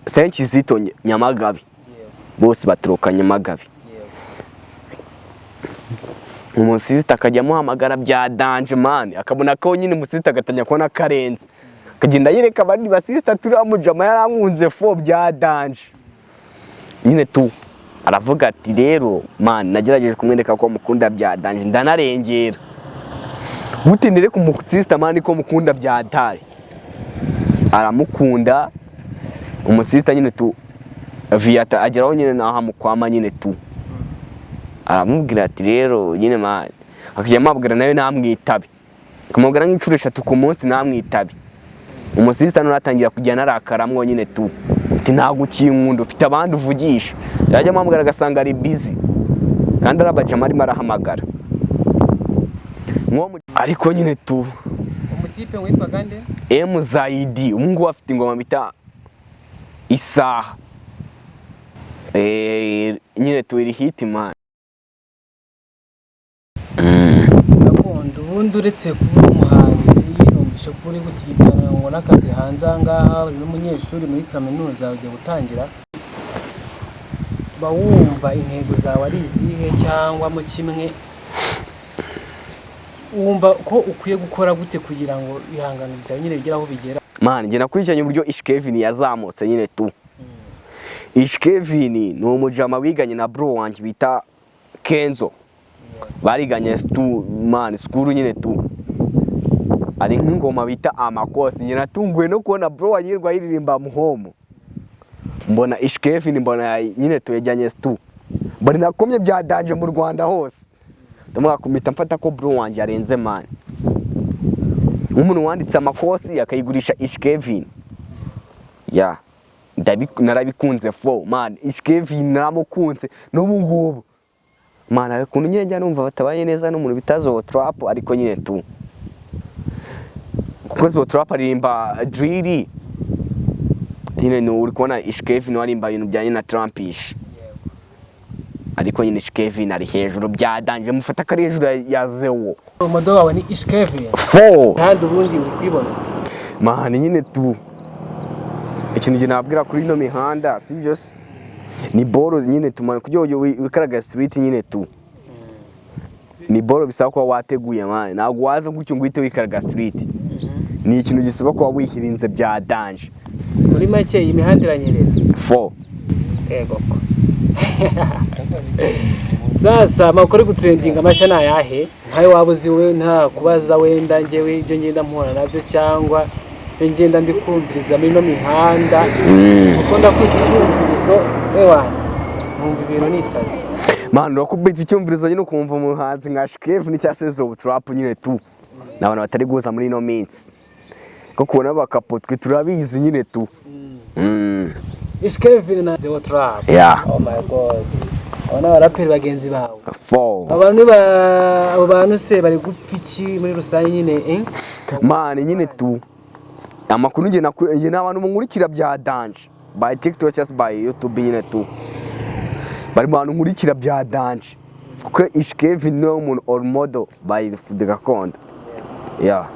Speaker 3: Saint Kizito Nyamagabe, bose baturuka Nyamagabe. Umusisita akajya amuhamagara bya danger, man, akabona ko nyine umusisita agatangira kubona karenze, akagenda yereka abandi basisita, turiya mujama yarankunze fo bya danger. Nyine tu, aravuga ati: "Rero man, nagerageje kumwereka ko mukunda bya danger, ndanarengera gute nereka umusisita, man, ko mukunda bya dare." Aramukunda umusisita nyine tu, viata ageraho nyine naho amukwama nyine tu, aramubwira ati: "Rero nyine man," akajya amubwira nawe ntamwitabe, akamubwira nk'inshuro 3 ku munsi ntamwitabe. Umusisita none atangira kujya anarakaramwo nyine tu, ati: "Ntabwo ukinkunda, ufite abandi uvugisha." Yajya amuhamagara agasanga ari busy kandi ari abajama arimo arahamagara. Ariko nyine tu.
Speaker 2: Umutipe witwaga nde?
Speaker 3: M Zaidi. Ubu ngubu afite ingoma bita Isaha. Nyine tu, iri hit, man.
Speaker 2: Gakondo ubundi uretse kuba umuhanzi, numvise ko uri gutirigana ngo n'akazi hanze aha ngaha, uri n'umunyeshuri muri kaminuza ugiye gutangira, uba wumva intego zawe ari izihe? Cyangwa mo kimwe, wumva ko ukwiye gukora gute kugira ngo ibihangano byawe nyine bigere aho bigera?
Speaker 3: Man, njye nakurikiranye uburyo Ish Kevin yazamutse nyine tu. Ish Kevin ni umujama wiganye na bro wanjye bita Kenzo, bariganye tu, man, school nyine tu. Ari nk'ingoma bita Amakosi, njye natunguwe no kubona bro wanjye yirirwa yiririmba muhomo, mbona Ish Kevin, mbona nyine tuyajyanye tu, mbona nakomye bya danger mu Rwanda hose, ndamwakumita mfata ko bro wanjye arenze, man, nk'umuntu wanditse Amakosi akayigurisha Ish Kevin ya narabikunze fo, man. Ish Kevin naramukunze n'ubu ngubu, man. Hari ukuntu nyine njya numva batabaye neza n'umuntu bita Zeo Trap, ariko nyine tu, kuko Zeo Trap aririmba drill nyine, ni uri kubona Ish Kevin aririmba ibintu bijyanye na Trumpish, ariko nyine Ish Kevin ari hejuru bya danger, mufata ko ari hejuru ya Zeo.
Speaker 2: Umudo wawe ni Ish Kevin?
Speaker 3: Fo.
Speaker 2: Kandi ubundi uri kwibona ute?
Speaker 3: Man, nyine tu, ikintu njye nabwira kuri ino mihanda si byo se, ni boro nyine tu, man, kugira ngo wikaraga street nyine tu, ni boro bisaba kuba wateguye, man. Ntabwo waza gutyo ngo uhite wikaraga street, ni ikintu gisaba kuba wihirinze bya danger.
Speaker 2: Muri make iyi mihanda iranyerera?
Speaker 3: Fo.
Speaker 2: Yego ko. Sasa amakuru ari gutrendinga amashya ni ayahe? Nkayo waba uzi we, nta kubaza wenda njyewe ibyo ngenda mpura nabyo cyangwa ibyo ngenda ndi kumviriza muri ino mihanda, kuko ndakwita icyumvirizo ewana nkumva ibintu nisazi.
Speaker 3: Man, urakubita icyumvirizo nyine ukumva umuhanzi nka Kevin cyangwa se Zeo Trap nyine tu, ni abantu batari guhuza muri ino minsi, ko kubona bakapo twe turabizi nyine tu.
Speaker 2: Ish Kevin na Zeo Trap.
Speaker 3: Yeah.
Speaker 2: Oh my God. Abo ni abaraperi bagenzi bawe.
Speaker 3: Fo.
Speaker 2: Abo bantu se bari gupfa iki muri rusange nyine, eh?
Speaker 3: Man, nyine tu amakuru njye njye ni abantu munkurikira bya danger by TikTok cyangwa se by YouTube, nyine tu bari mu bantu nkurikira bya danger, kuko Ish Kevin niwe muntu role model by the gakondo, yeah.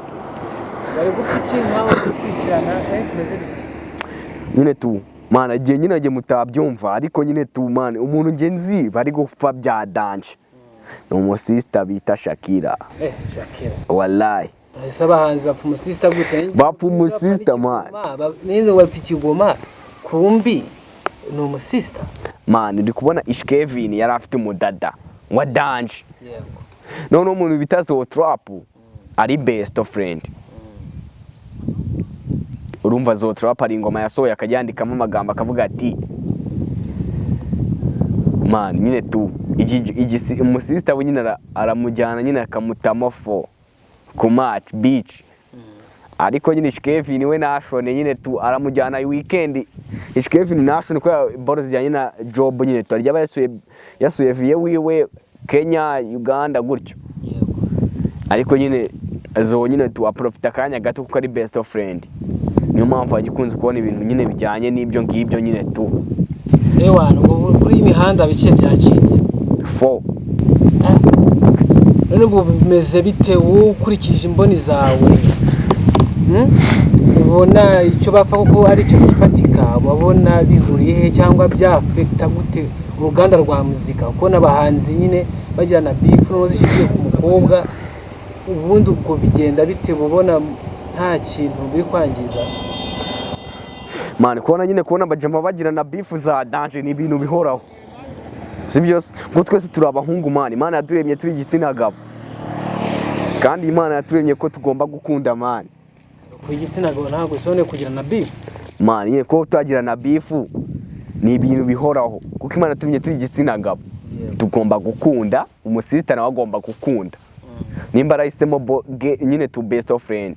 Speaker 2: Bari gupfa iki nkawe gukurikirana, eh, bimeze biti?
Speaker 3: Nyine tu man, igihe nyine igihe mutabyumva, ariko nyine tu man, umuntu nge nzi bari gupfa bya danger ni umusista bita Shakira.
Speaker 2: Eh, Shakira?
Speaker 3: Wallahi.
Speaker 2: Ese abahanzi bapfa umusista gute?
Speaker 3: Bapfa umusista, man.
Speaker 2: Ninzi ngo bapfa ikigoma, kumbi ni umusista.
Speaker 3: Man, uri kubona Ish Kevin yari afite umudada wa danger.
Speaker 2: Yego.
Speaker 3: Noneho umuntu bita Zotrap ari best friend. Urumva Zotrap ari ingoma yasohoye akajya yandikamo amagambo akavuga ati man, nyine tu umusista we nyine aramujyana nyine akamutamo fo ku mat beach, ariko nyine Ish Kevin we nashone nyine tu aramujyana weekend. Ish Kevin nashone kubera boro zijyanye na job, nyine tu arya aba yasuye viye wiwe Kenya, Uganda gutyo. Ariko nyine zo nyine tu aprofita akanya gato kuko ari best of friend, niyo mpamvu wajya ukunze kubona ibintu nyine bijyanye n'ibyo ngibyo nyine tu.
Speaker 2: Ewana, ubu kuri iyi mihanda bice byacitse.
Speaker 3: Fo.
Speaker 2: None ubu bimeze bite wowe ukurikije imboni zawe? Ubona icyo bapfa kuko ari ikintu gifatika, wabona bihuriye he cyangwa byafekita gute uruganda rwa muzika, kuko n'abahanzi nyine bagirana beef noneho zishingiye ku mukobwa? Ubundi ubwo bigenda bite? Ubona nta kintu biri kwangiza?
Speaker 3: Man, kubona nyine kubona abajama bagirana beef za danger ni ibintu bihoraho, si byose ngo twese turi abahungu. Man, Imana yaturemye turi igitsina gabo, kandi Imana yaturemye ko tugomba gukunda, man.
Speaker 2: Ku gitsina gabo ntabwo bisobanuye kugirana beef.
Speaker 3: Man, nyine kuba tutagirana beef ni ibintu bihoraho, kuko Imana yaturemye turi igitsina gabo, tugomba gukunda. Umusista nawe agomba gukunda nimba arahisemo nyine tu best of friend,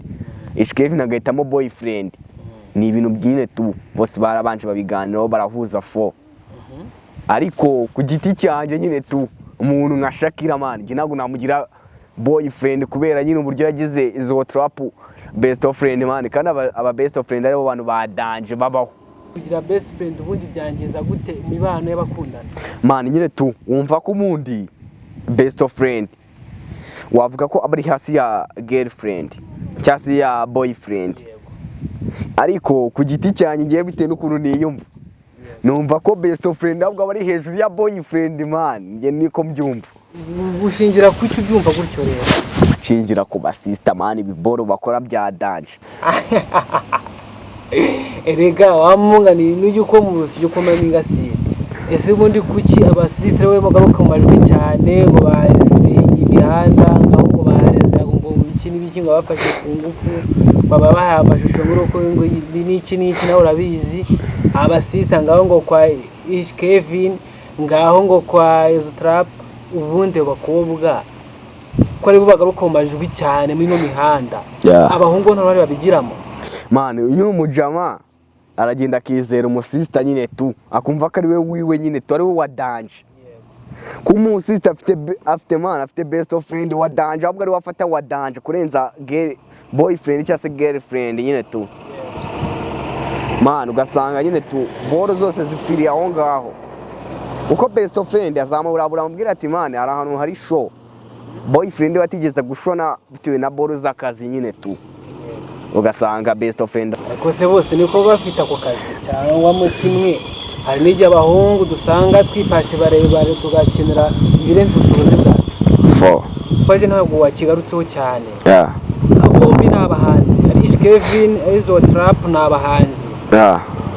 Speaker 3: Ish Kevin agahitamo boyfriend, ni ibintu byine tu bose barabanje babiganiraho barahuza fo. Ariko ku giti cyanjye nyine tu umuntu nka Shakira, man, njye ntabwo namugira boyfriend kubera nyine uburyo yagize izo trap best of friend, man, kandi aba best of friend aribo bantu ba danger babaho.
Speaker 2: Kugira best friend ubundi byangiza gute imibano y'abakundana?
Speaker 3: Man, nyine tu wumva ko ubundi best of friend wavuga ko aba ari hasi ya girlfriend cyangwa se ya boyfriend, ariko ku giti cyanjye ngiye bitewe n'ukuntu niyumva, numva ko best of friend ahubwo aba ari hejuru ya boyfriend. Man, njye niko mbyumva.
Speaker 2: Gushingira ku icyo ubyumva gutyo rero?
Speaker 3: Nshingira ku basista, man, ibiboro bakora bya danger.
Speaker 2: Erega wamunganiye n'ujya ukoma urusyo ukoma n'ingasire. Ese ubundi kuki abasitire we bagaruka mu majwi cyane ngo basenye imihanda, ngaho ngo bareze ngo iki n'ibiki, ngo bafashe ku ngufu, baba bahaye amashusho muri uko ngo ibi n'iki n'iki, nawe urabizi, abasita ngaho ngo kwa Ish Kevin, ngaho ngo kwa Ezotrap? Ubundi bakobwa ko aribo bagaruka mu majwi cyane muri ino mihanda, abahungu nta ruhare babigiramo?
Speaker 3: Man, uyu mujama aragenda akizera umusista nyine tu akumva ko ari we wiwe, nyine tu ari we wa danger, kuba umusista afite, man, afite best of friend wa danger, ahubwo ari we afata wa danger kurenza girl, boyfriend cyangwa se girlfriend nyine tu. Man, ugasanga nyine tu boro zose zipfiriye aho ngaho, kuko best of friend azamuburabura amubwira ati man, hari ahantu hari show boyfriend we atigeze gushona bitewe na boro z'akazi nyine tu, ugasanga best of friend.
Speaker 2: Ariko se bose niko bafite ako kazi cyangwa mo kimwe? Hari n'igihe abahungu dusanga twipashe barebare tugakenera ibirenze ubushobozi bwacu.
Speaker 3: Fo.
Speaker 2: Twaje ntabwo wakigarutseho cyane.
Speaker 3: Yeah.
Speaker 2: Bombi ni abahanzi, ari Ish Kevin, ari Zo Trap, ni abahanzi.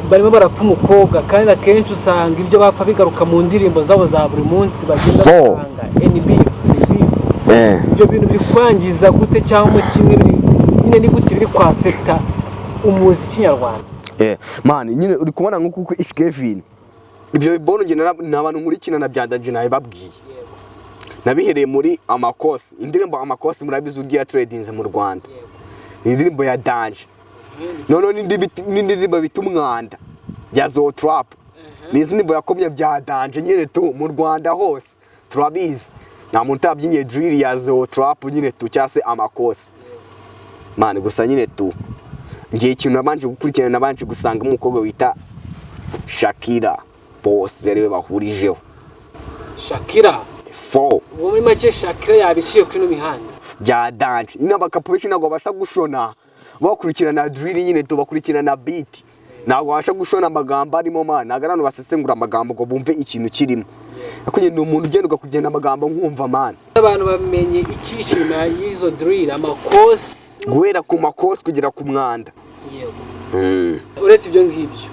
Speaker 2: Barimo barapfa umukobwa, kandi akenshi usanga ibyo bapfa bigaruka mu ndirimbo zabo za buri munsi bagenda
Speaker 3: Fo.
Speaker 2: batanga any beef, any beef.
Speaker 3: Eh.
Speaker 2: Ibyo bintu biri kwangiza gute cyangwa kimwe biri nyine ni gute biri kwafekita umuziki nyarwanda?
Speaker 3: Eh, man, nyine uri kubona nko kuko Ish Kevin ibyo bibono njye ni abantu nkurikirana bya danger, nabibabwiye nabihereye muri Amakosi, indirimbo Amakosi murabizi uburyo yatrendinze mu Rwanda, ni indirimbo ya danger. Noneho n'indi ndirimbo bita Umwanda ya Zo Trap.
Speaker 1: Ni indirimbo yakomye bya danger nyine tu mu Rwanda hose turabizi, nta muntu utabyinye drill ya Zeo Trap nyine tu, cyangwa se amakosi man. Gusa nyine tu ngiye ikintu nabanje gukurikirana, nabanje gusanga umukobwa wita Shakira bose ariwe bahurijeho.
Speaker 2: Shakira?
Speaker 1: Fo.
Speaker 2: Ubwo muri make Shakira yabiciye kuri ino mihanda.
Speaker 1: Bya danger nyine. Abakapo benshi ntabwo babasha gushona, bakurikirana drill nyine tu, bakurikirana beat, ntabwo babasha gushona amagambo arimo man. Ntabwo ari abantu basesengura amagambo ngo bumve ikintu kirimo, ariko nyine ni umuntu ugenda ugakugenda amagambo nkumva man.
Speaker 2: Abantu bamenye icyihishe inyuma y'izo drill, amakosi.
Speaker 1: Guhera ku makosi kugera ku mwanda.
Speaker 2: Yego. Uretse ibyo ngibyo,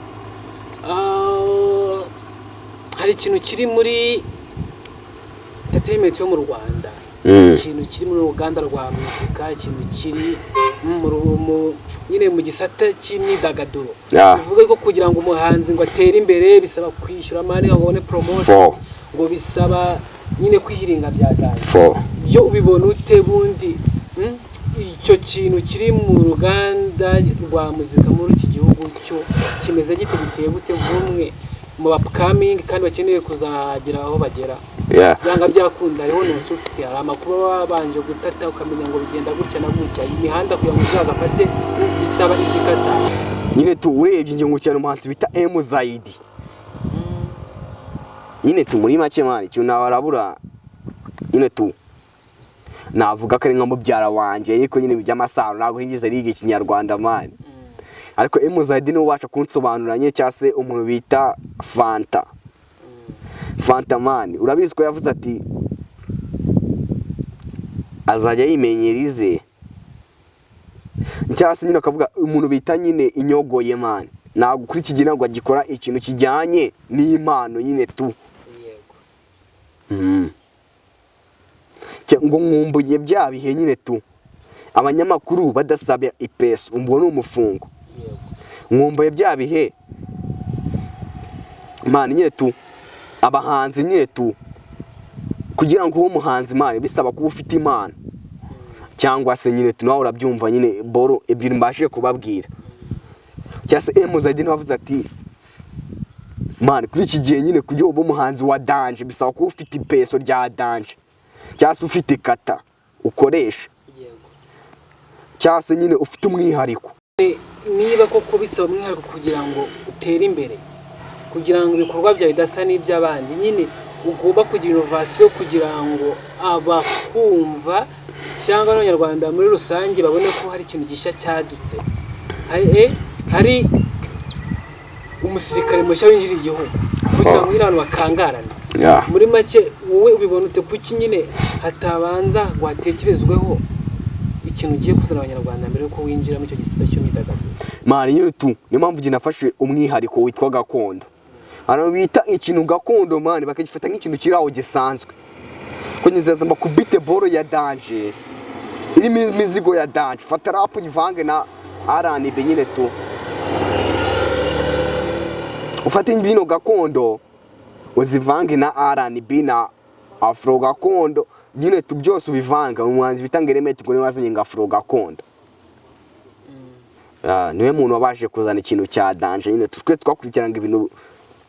Speaker 2: hari ikintu kiri muri entertainment yo mu Rwanda, ikintu kiri mu ruganda rwa muzika, ikintu kiri nyine mu gisata cy'imyidagaduro, bivuga ko kugira ngo umuhanzi ngo atere imbere bisaba kwishyura money ngo abone promotion,
Speaker 1: Fo.
Speaker 2: ngo bisaba nyine kwihiringa bya danger.
Speaker 1: Fo.
Speaker 2: Byo ubibona ute bundi? Icyo kintu kiri mu ruganda rwa muzika muri iki gihugu cyo kimeze gite, giteye gute, nk'umwe mu upcoming kandi bakeneye kuzagera aho bagera? Byanga byakunda hariho notion ufite, hari amakuru baba babanje gutata ukamenya ngo bigenda gutya na gutya, iyi mihanda kugira ngo uzagafate bisaba izi kata.
Speaker 1: Nyine tu urebye ingingo cyane umuhanzi bita M Zaidi nyine tu, muri make man, ikintu nabarabura nyine tu navuga ko ari nka mubyara wanjye, ariko nyine by'amasano ntabwo nigeze niga Ikinyarwanda man, ariko M Zaidi niwe ubasha kunsobanurira nyine, cyangwa se umuntu bita Fanta. Fanta man, urabizi ko yavuze ati azajya yimenyera ize, cyangwa se nyine akavuga umuntu bita nyine Inyogoye man, ntabwo kuri iki gihe ntabwo agikora ikintu kijyanye n'impano nyine tu.
Speaker 2: Yego.
Speaker 1: Ngo nkumbuye bya bihe nyine tu abanyamakuru badasaba ipeso, ubwo ni umufungo. Nkumbuye bya bihe man nyine tu abahanzi nyine tu, kugira ngo ube umuhanzi man bisaba kuba ufite impano, cyangwa se nyine tu nawe urabyumva nyine boro ebyiri mbashije kubabwira, cyangwa se M Zaidi niwe wavuze ati man, kuri iki gihe nyine kugira ube umuhanzi wa danger bisaba kuba ufite ipeso rya danger, cyangwa se ufite kata ukoresha, cyangwa se nyine ufite umwihariko.
Speaker 2: Niba koko bisaba umwihariko kugira ngo utere imbere, kugira ngo ibikorwa byawe bidasa n'iby'abandi nyine, ugomba kugira innovation kugira ngo abakumva cyangwa n'Abanyarwanda muri rusange babone ko hari ikintu gishya cyadutse, hari umusirikare mushya winjira igihugu, kugira ngo nyine abantu bakangarane. Muri make wowe ubibona ute? Kuki nyine hatabanza ngo hatekerezweho ikintu ugiye kuzana Abanyarwanda mbere yuko winjira muri icyo gisata cy'imyidagaduro?
Speaker 1: Man nyine tu niyo mpamvu njye nafashe umwihariko witwa gakondo. Abantu bita ikintu gakondo man bakagifata nk'ikintu kiri aho gisanzwe, ko nyizaza mbakubite boro ya danger irimo imizigo ya danger. Fata rap uyivange na R&B nyine tu, ufate imbyino gakondo uzivange na R&B na afro gakondo nyine tu, byose ubivanga. Umuhanzi bita Ngeremeti ngo niwe wazanye ngo afro gakondo. Niwe muntu wabashije kuzana ikintu cya danger nyine tu. Twese twakurikiranaga ibintu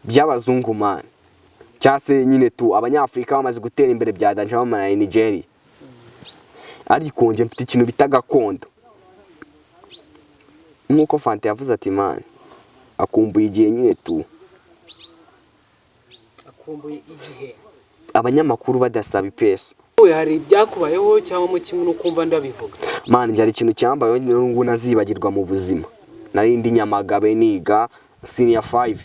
Speaker 1: by'abazungu man, cyangwa se nyine tu Abanyafurika bamaze gutera imbere bya danger bamara Nigeria, ariko njye mfite ikintu bita gakondo, nk'uko Fanta yavuze ati man akumbuye igihe nyine tu
Speaker 2: Akumbuye igihe
Speaker 1: abanyamakuru badasaba ipeso.
Speaker 2: Wowe hari ibyakubayeho cyangwa mu kimwe n'ukumva ndabivuga?
Speaker 1: Man, byari ikintu cyambayeho n'ubu nazibagirwa mu buzima. Nari ndi Nyamagabe niga senior 5,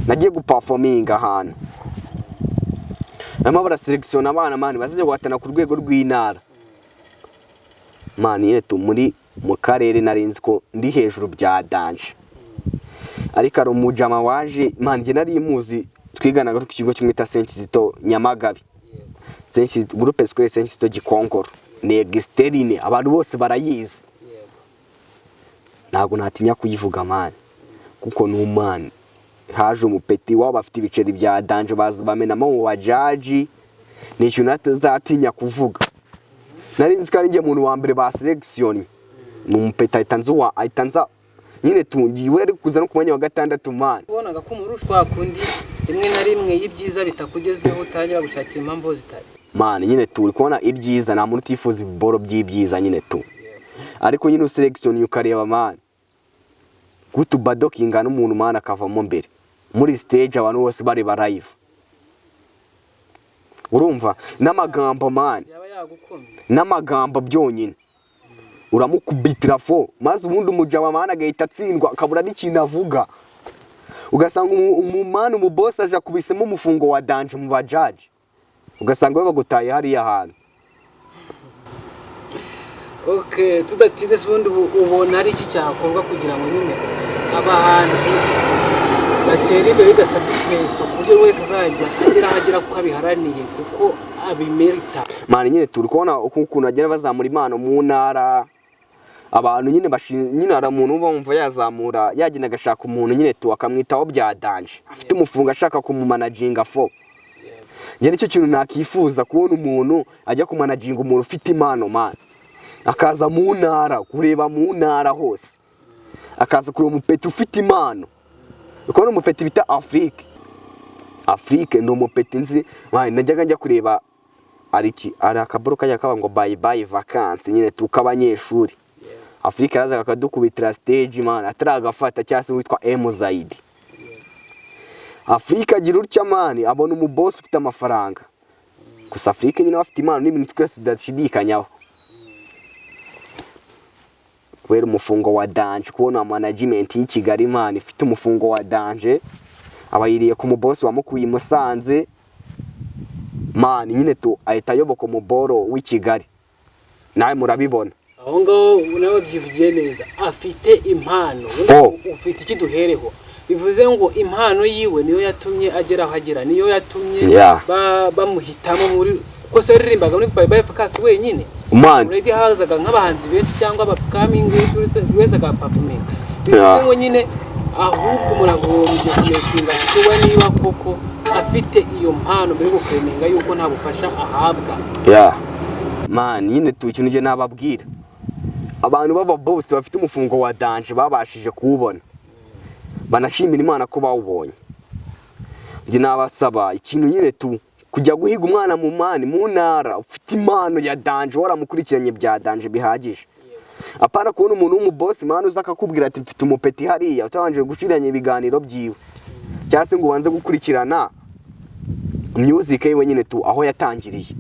Speaker 1: nagiye guperforminga ahantu barimo baraselectiona abana man bazajya guhatana ku rwego rw'intara man. Nyine tu muri mu karere nari nzi ko ndi hejuru bya danger, ariko hari umujama waje man, njye nari muzi, twiganaga ku kigo kimwe cya Saint Kizito Nyamagabe, Saint Kizito, Groupe Scolaire Saint Kizito Gikongoro, ni externe, abantu bose barayizi. Ntabwo natinya kuyivuga man, kuko ni umwana haje umupeti wabo bafite ibiceri bya danger, baza bamenamo mu bajaji. Ni ikintu natazatinya kuvuga. Nari nzi ko ari njye muntu wa mbere ba selection, ni umupeti ahita nza
Speaker 3: Nyine tungiwe ari kuza no ku mwanya wa gatandatu, man.
Speaker 2: Ubonaga ko umurusha kwa kundi rimwe na rimwe iyo ibyiza bitakugezeho utangira gushakira impamvu zitari.
Speaker 3: Man, nyine turi kubona ibyiza, nta muntu utifuza ibiboro by'ibyiza nyine tu, ariko nyine uselectionne ukareba, man, guta ubadokinga n'umuntu, man, akavamo mbere muri stage, abantu bose bareba live, urumva n'amagambo, man.
Speaker 2: Yaba yagukomye.
Speaker 3: N'amagambo byonyine uramukubitira fo, maze ubundi umujama, man, agahita atsindwa, akabura n'ikintu avuga. Ugasanga umumani, umubosi aje akubisemo umufungo wa danger mu bajaji, ugasanga we bagutaye hariya hantu.
Speaker 2: Okay, tudatinze se, ubundi ubona ari iki cyakorwa kugira ngo nyine abahanzi batere imbere bidasabye ikweso, ku buryo buri wese azajya agera aho agera kuko abiharaniye, kuko abimerita?
Speaker 3: Man, nyine turi kubona ukuntu bagenda bazamura impano mu ntara. Abantu nyine nyine hari umuntu uba wumva yazamura, yagenda agashaka umuntu nyine tu akamwitaho bya danger, afite umufungo, ashaka kumumanaginga fo. Njye nicyo kintu nakifuza kubona, umuntu ajya kumanaginga umuntu ufite impano, man, akaza mu ntara kureba mu ntara hose, akaza kureba umupeti ufite impano. Uri kubona umupeti bita Afrique. Afrique ni umupeti nzi, man, najyaga njya kureba ari iki, ari akaboro kajya kaba ngo "Bye bye vacances" nyine tuk'abanyeshuri. Afrique yarazaga akadukubitira stage, man, ataragafata, cyangwa se witwa M Zaidi. Afrique agira utya, man, abona umubosi ufite amafaranga. Gusa Afrique nyine afite impano n'ibintu twese tudashidikanyaho, kubera umufungo wa danger. Kubona management y'i Kigali, man, ifite umufungo wa danger, aba yiriye ku mubosi wamukuye i Musanze, man, nyine tu ahita ayoboka umuboro w'i Kigali, nawe murabibona.
Speaker 2: Aho ngaho nawe byivugiye neza, afite impano.
Speaker 3: Fo.
Speaker 2: Ufite iki duhereho, bivuze ngo impano yiwe niyo yatumye agera aho agera, niyo yatumye bamuhitamo muri, kuko se yaririmbaga muri Bye Bye Vacances wenyine?
Speaker 3: Man.
Speaker 2: Already hazaga nk'abahanzi benshi cyangwa upcoming benshi, buri wese agaperforminga. Bivuze ngo nyine ahubwo muragombye kumekinga kuba niba koko afite iyo mpano mbere yo guclaiminga yuko nta bufasha ahabwa.
Speaker 3: Yeah. Man, nyine tu ikintu njye nababwira, abantu b'aba boss bafite umufungo wa danger babashije kuwubona, banashimira Imana ko bawubonye. Njye nabasaba ikintu nyine tu, kujya guhiga umwana mu mani mu ntara ufite impano ya danger, waramukurikiranye bya danger bihagije, apana kubona umuntu w'umubosi, man, uza akakubwira ati "Mfite umupeti hariya", utabanje gushiranya ibiganiro byiwe cyangwa se ngo ubanze gukurikirana music yiwe nyine tu aho yatangiriye,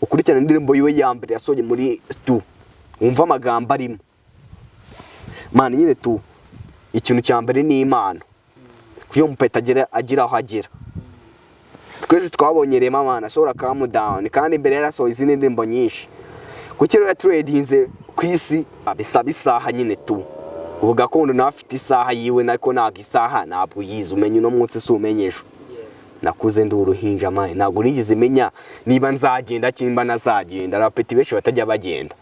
Speaker 3: ukurikirana indirimbo yiwe ya mbere yasohoye muri stu, wumva amagambo arimo. Man, nyine tu ikintu cya mbere ni impano, kuyo mupeta agira aho agera. Twese twabonye Rema, man, asohora "Calm Down", kandi imbere yarasohoye izindi ndirimbo nyinshi. Kuki rero yaturedinze ku isi? Bisaba isaha nyine tu. Ubu gakondo nawe afite isaha yiwe, ariko ntabwo isaha ntabwo uyizi, umenya uno munsi si umenya ejo. Nakuze ndi uruhinja, man, ntabwo nigeze menya niba nzagenda cyangwa nazagenda. Abapeti benshi batajya bagenda,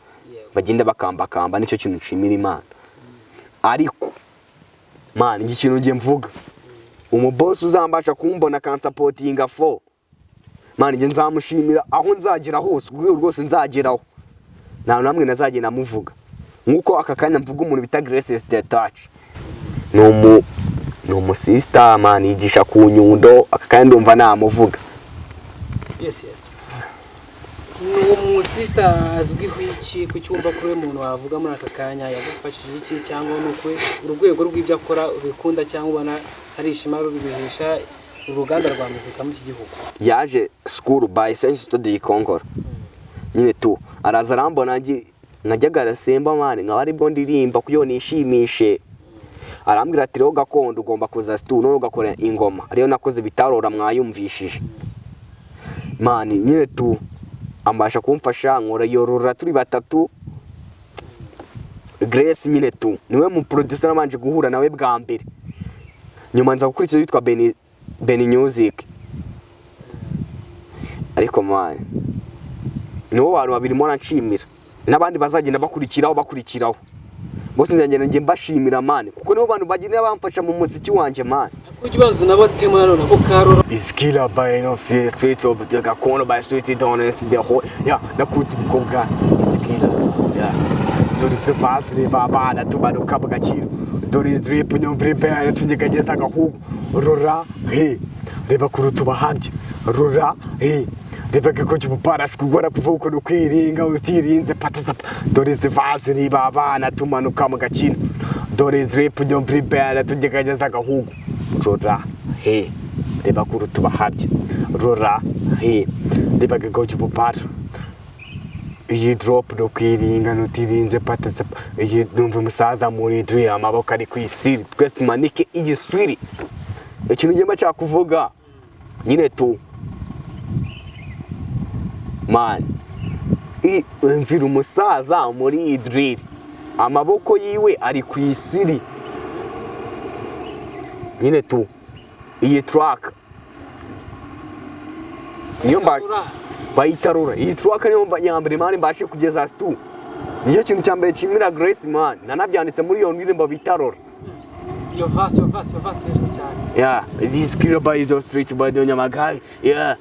Speaker 3: bagenda bakambakamba, nicyo kintu nshimira Imana. Ariko man, iki kintu njye mvuga, umubosi uzambasha kumbona akansupportinga fo, man, njye nzamushimira aho nzagera hose, urwego rwose nzageraho. Nta namwe nazagenda muvuga nk'uko aka kanya mvuga umuntu bita Grace the Touch. Ni umusista, man, yigisha ku Nyundo. Aka kanya ndumva namuvuga.
Speaker 2: Yes, ni umusista azwiho iki? Ku cyumva kuri we muntu wavuga muri aka kanya yagufashije iki, cyangwa ni ukwe urwego rw'ibyo akora ubikunda, cyangwa ubona hari ishema rubihesha uruganda rwa muzika muri iki gihugu?
Speaker 3: Yaje school by Science Studio Ikongoro nyine tu, araza arambona, najyaga arasemba, man, nkaba aribwo ndirimba kugira nishimishe. Arambwira ati "Rero gakondo ugomba kuza stu none ugakora ingoma", ariyo nakoze bitarora mwayumvishije. Man, nyine tu ambasha kumfasha nkora yorora turi batatu. Grace nyine tu niwe mu producer nabanje guhura nawe bwa mbere, nyuma nza gukurikiza witwa Benny, Benny Music. Ariko man, nibo bantu babiri mpora nshimira, n'abandi bazagenda bakurikiraho bakurikiraho bose nzagenda njye mbashimira, man, kuko nibo bantu bagenda bamfasha mu muziki wanjye, man.
Speaker 2: Kujya ubanza unabatema nanone ako karora.
Speaker 1: Is killer by no the street of the gakondo by street down in the hole. Yeah, nakunze umukobwa is killer. Yeah, dore se fasi reba abana tumanuka mu gaciro. Dore izi drip, nyumvira imbere, tunyeganyeza agahugu. Rora he, reba kuri tubahabye. Rora he, reba ko cy'ubupara kugora kuvuka no kwiringa utirinze patasa. Dore izi vasi, riba abana tumanuka mu gakino. Dore izi drip, nyumvira imbere, tunyeganyeza agahugu. Rora he, reba kuri tubahabye. Rora he, reba ko cy'ubupara. Iyi drop no kwiringa nutirinze patasa. Iyi numva umusaza muri drill, amaboko ari ku isiri, twese tumanike igiswiri. Ikintu ngema cyakuvuga nyine tu man, mvira umusaza muri iyi drill, amaboko yiwe ari ku isiri nyine tu. Iyi track niyo mba bayita rora. Iyi track niyo mba ya mbere man mbashe kugeza stu. Nicyo kintu cya mbere nshimira Grace man, nanabyanditse muri iyo ndirimbo bita rora.
Speaker 4: Iyo verse, iyo verse, iyo verse hejuru cyane.
Speaker 1: Yeah, it is clear by the streets by the Nyamagabe. Yeah.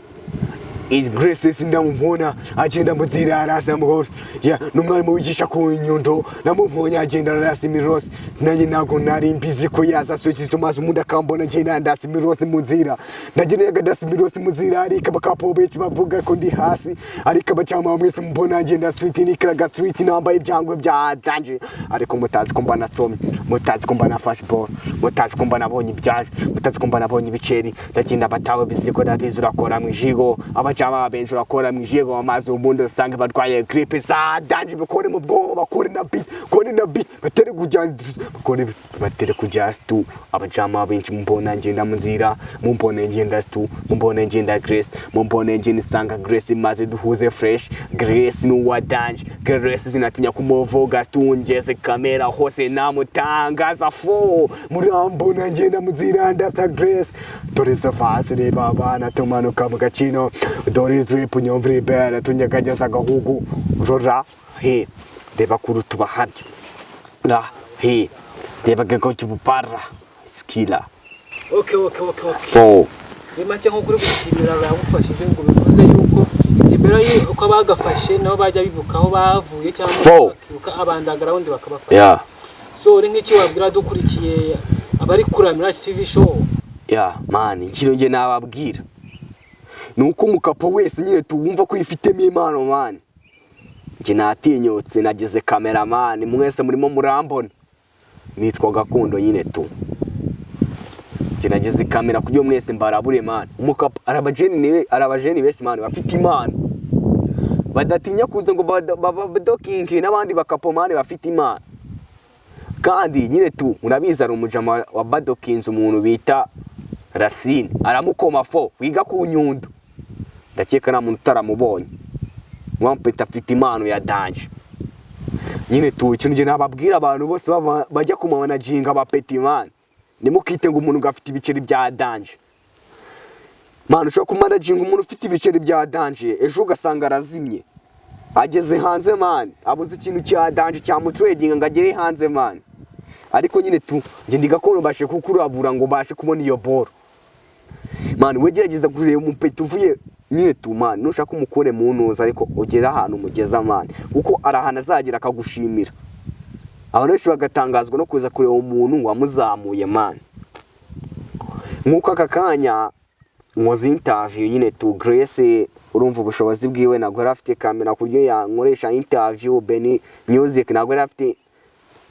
Speaker 1: It Grace ndamubona agenda mu nzira arasa muhoro. Yeah, n'umwarimu wigisha ku Nyundo namubonye agenda arasa imirosi. Sinanjye ntabwo nari mbizi ko yaza switch maze umuntu akambona agenda ndasa imirosi mu nzira. Nagendaga ndasa imirosi mu nzira, ariko abakapo benshi bavuga ko ndi hasi, ariko abacama mwese mubona agenda street nikaraga street, nambaye ibyangwe bya danger, ariko mutazi ko mba nasomye, mutazi ko mba nafashe ball, mutazi ko mba nabonye ibyaje, mutazi ko mba nabonye ibiceri. Ndagenda batawe bizigo, ndabizi urakora mu ijigo, abacama benshi urakora mu ijigo, amazi ubundi usanga barwaye grippe za danger. Bakore mu bwoba, bakore na beat, bakore na beat, batere kujya, bakore, batere kujya stu. Abacama benshi mumbona ngenda mu nzira, mumbona ngenda stu, mumbona ngenda Grace, mumbona ngenda isanga Grace, maze duhuze fresh. Grace ni uwa danger, Grace sinatinya kumuvuga stu, ngeze kamera hose namutangaza fo. Murambona ngenda mu nzira ndasa Grace. Dore izo reba abana tumanuka mu gakino. Dore izo rip, nyumvira ibere, tunyeganyeza agahugu. Rora he, reba kuri tubahabye. Ra he, reba gego cy'ubupara skila.
Speaker 4: Okay.
Speaker 1: Fo.
Speaker 4: Muri make, nko kuri gushimira yagufashije, ngo bivuze yuko it's better yuko abagafashe nabo bajya bibuka aho bavuye cyangwa
Speaker 1: Fo.
Speaker 4: bakibuka abandagara bakabafasha.
Speaker 1: Yeah.
Speaker 4: So uri nk'iki wabwira dukurikiye abari kuri Mirage TV Show?
Speaker 1: Yeah man, ikintu nge nababwira ni uko umukapo wese nyine tuwumva ko yifitemo impano man, njye natinyutse nageze cameraman, mwese murimo murambona, nitwa Gakondo nyine tu. Njye nageze kamera kugira mwese mbarabure man. Umukapo arabajeni, arabajeni bese man bafite impano, badatinya kuza ngo badokinke n'abandi bakapo man bafite impano. Kandi nyine tu murabizi, hari umujama wa badokinze umuntu bita Racine, aramukoma fo, wiga ku Nyundo, ndakeka nta muntu utaramubonye. Wampeta afite impano ya danger nyine tu. Ikintu njye nababwira abantu bose bajya kumamanaginga abapeti man, nimukite ngo umuntu ngo afite ibiceri bya danger man. Ushobora kumanaginga umuntu ufite ibiceri bya danger, ejo ugasanga arazimye ageze hanze man, abuze ikintu cya danger cyamutradinga ngo agere hanze man. Ariko nyine tu njye ndi Gakondo, mbashe kukurabura ngo mbashe kubona iyo boro man. We gerageza kureba umupeti uvuye nyine tu man, nushaka umukure mu ntuza, ariko ugere ahantu umugeza man, kuko ari ahantu azagera akagushimira. Abantu benshi bagatangazwa no kuza kureba umuntu wamuzamuye man. Nk'uko aka kanya nkoze interview nyine tu, Grace urumva ubushobozi bwiwe, ntabwo yari afite kamera ku buryo yankoresha interview. Benny Music ntabwo yari afite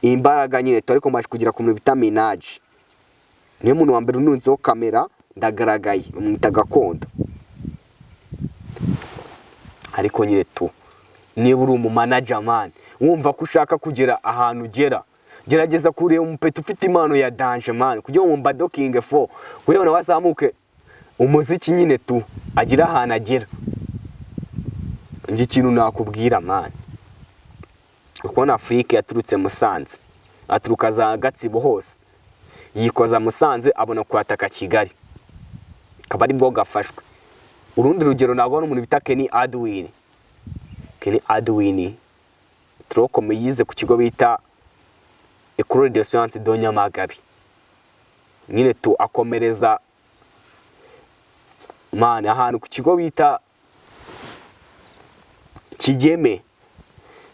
Speaker 1: imbaraga nyine tu, ariko mbashe kugera ku muntu bita Minaj, niyo muntu wa mbere ununzeho kamera ndagaragaye, bamwita Gakondo. Ariko nyine tu, niba uri umumanager man, wumva ko ushaka kugera ahantu ugera, gerageza kureba umupeti ufite impano ya danger man, kugira ngo mbadokinge fo, kugira ngo nawe azamuke umuziki nyine tu, agire ahantu agera. Njye ikintu nakubwira man, ukubona Afurika yaturutse Musanze, aturuka za Gatsibo hose, yikoza Musanze, abona kuhataka Kigali, akaba aribwo gafashwe. Urundi rugero ntabwo ari umuntu bita Kenny Adwin. Kenny Adwin turokome yize ku kigo bita Ecole de Sciences de Nyamagabe nyine tu, akomereza man ahantu ku kigo bita Kigeme.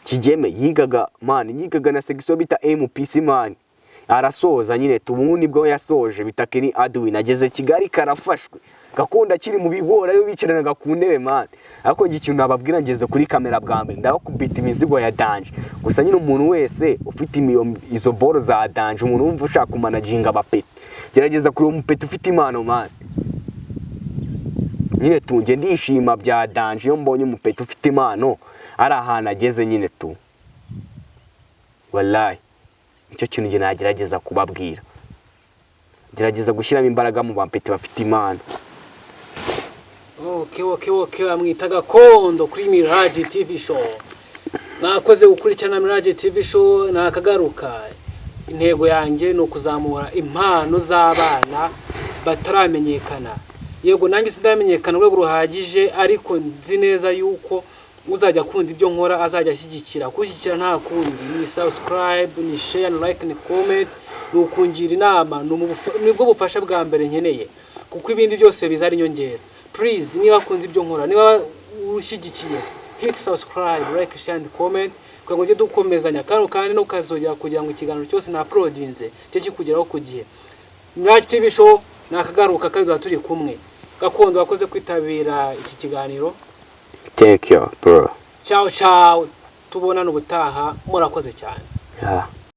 Speaker 1: Kigeme yigaga man, yigaga na section bita MPC man.
Speaker 3: Arasoza nyine, tubu nibwo yasoje, bita Kenny Adwin, ageze Kigali karafashwe. Gakondo akiri mu bigori, ariyo bicaranaga ku ntebe, man. Ariko njye ikintu nababwira, ngeze kuri kamera bwa mbere, ndabakubita imizigo ya danger. Gusa nyine umuntu wese ufite izo boro za danger, umuntu wumva ushaka kumanaginga abapeti, gerageza kureba umupeti ufite impano, man. Nyine tunge ndishima bya danger iyo mbonye umupeti ufite impano ari ahantu ageze nyine tu. Wallahi nicyo kintu njye nagerageza kubabwira, gerageza gushyiramo imbaraga mu bapeti bafite impano.
Speaker 4: Okay, bamwita Gakondo kuri Mirage TV Show. Mwakoze gukurikirana Mirage TV Show, nakagaruka. Intego yanjye ni ukuzamura impano z'abana bataramenyekana. Yego, nanjye sindamenyekana urwego ruhagije, ariko nzi neza yuko uzajya akunda ibyo nkora azajya ashyigikira. Gushyigikira nta kundi ni subscribe, ni share, ni like, ni comment, ni ukungira inama, nibwo bufasha bwa mbere nkeneye, kuko ibindi byose biza ari inyongera. Please, niba akunze ibyo nkora, niba ushyigikiye, hit subscribe, like, share and comment kugira ngo tujye dukomezanya kandi no ukazogera kugira ngo ikiganiro cyose na uploadinze cye kikugeraho ku gihe. Mirage TV Show nakagaruka, kandi tuba turi kumwe. Gakondo, wakoze kwitabira iki kiganiro.
Speaker 3: Thank you, bro.
Speaker 4: Ciao ciao, tubonane ubutaha, murakoze cyane.
Speaker 3: Yeah.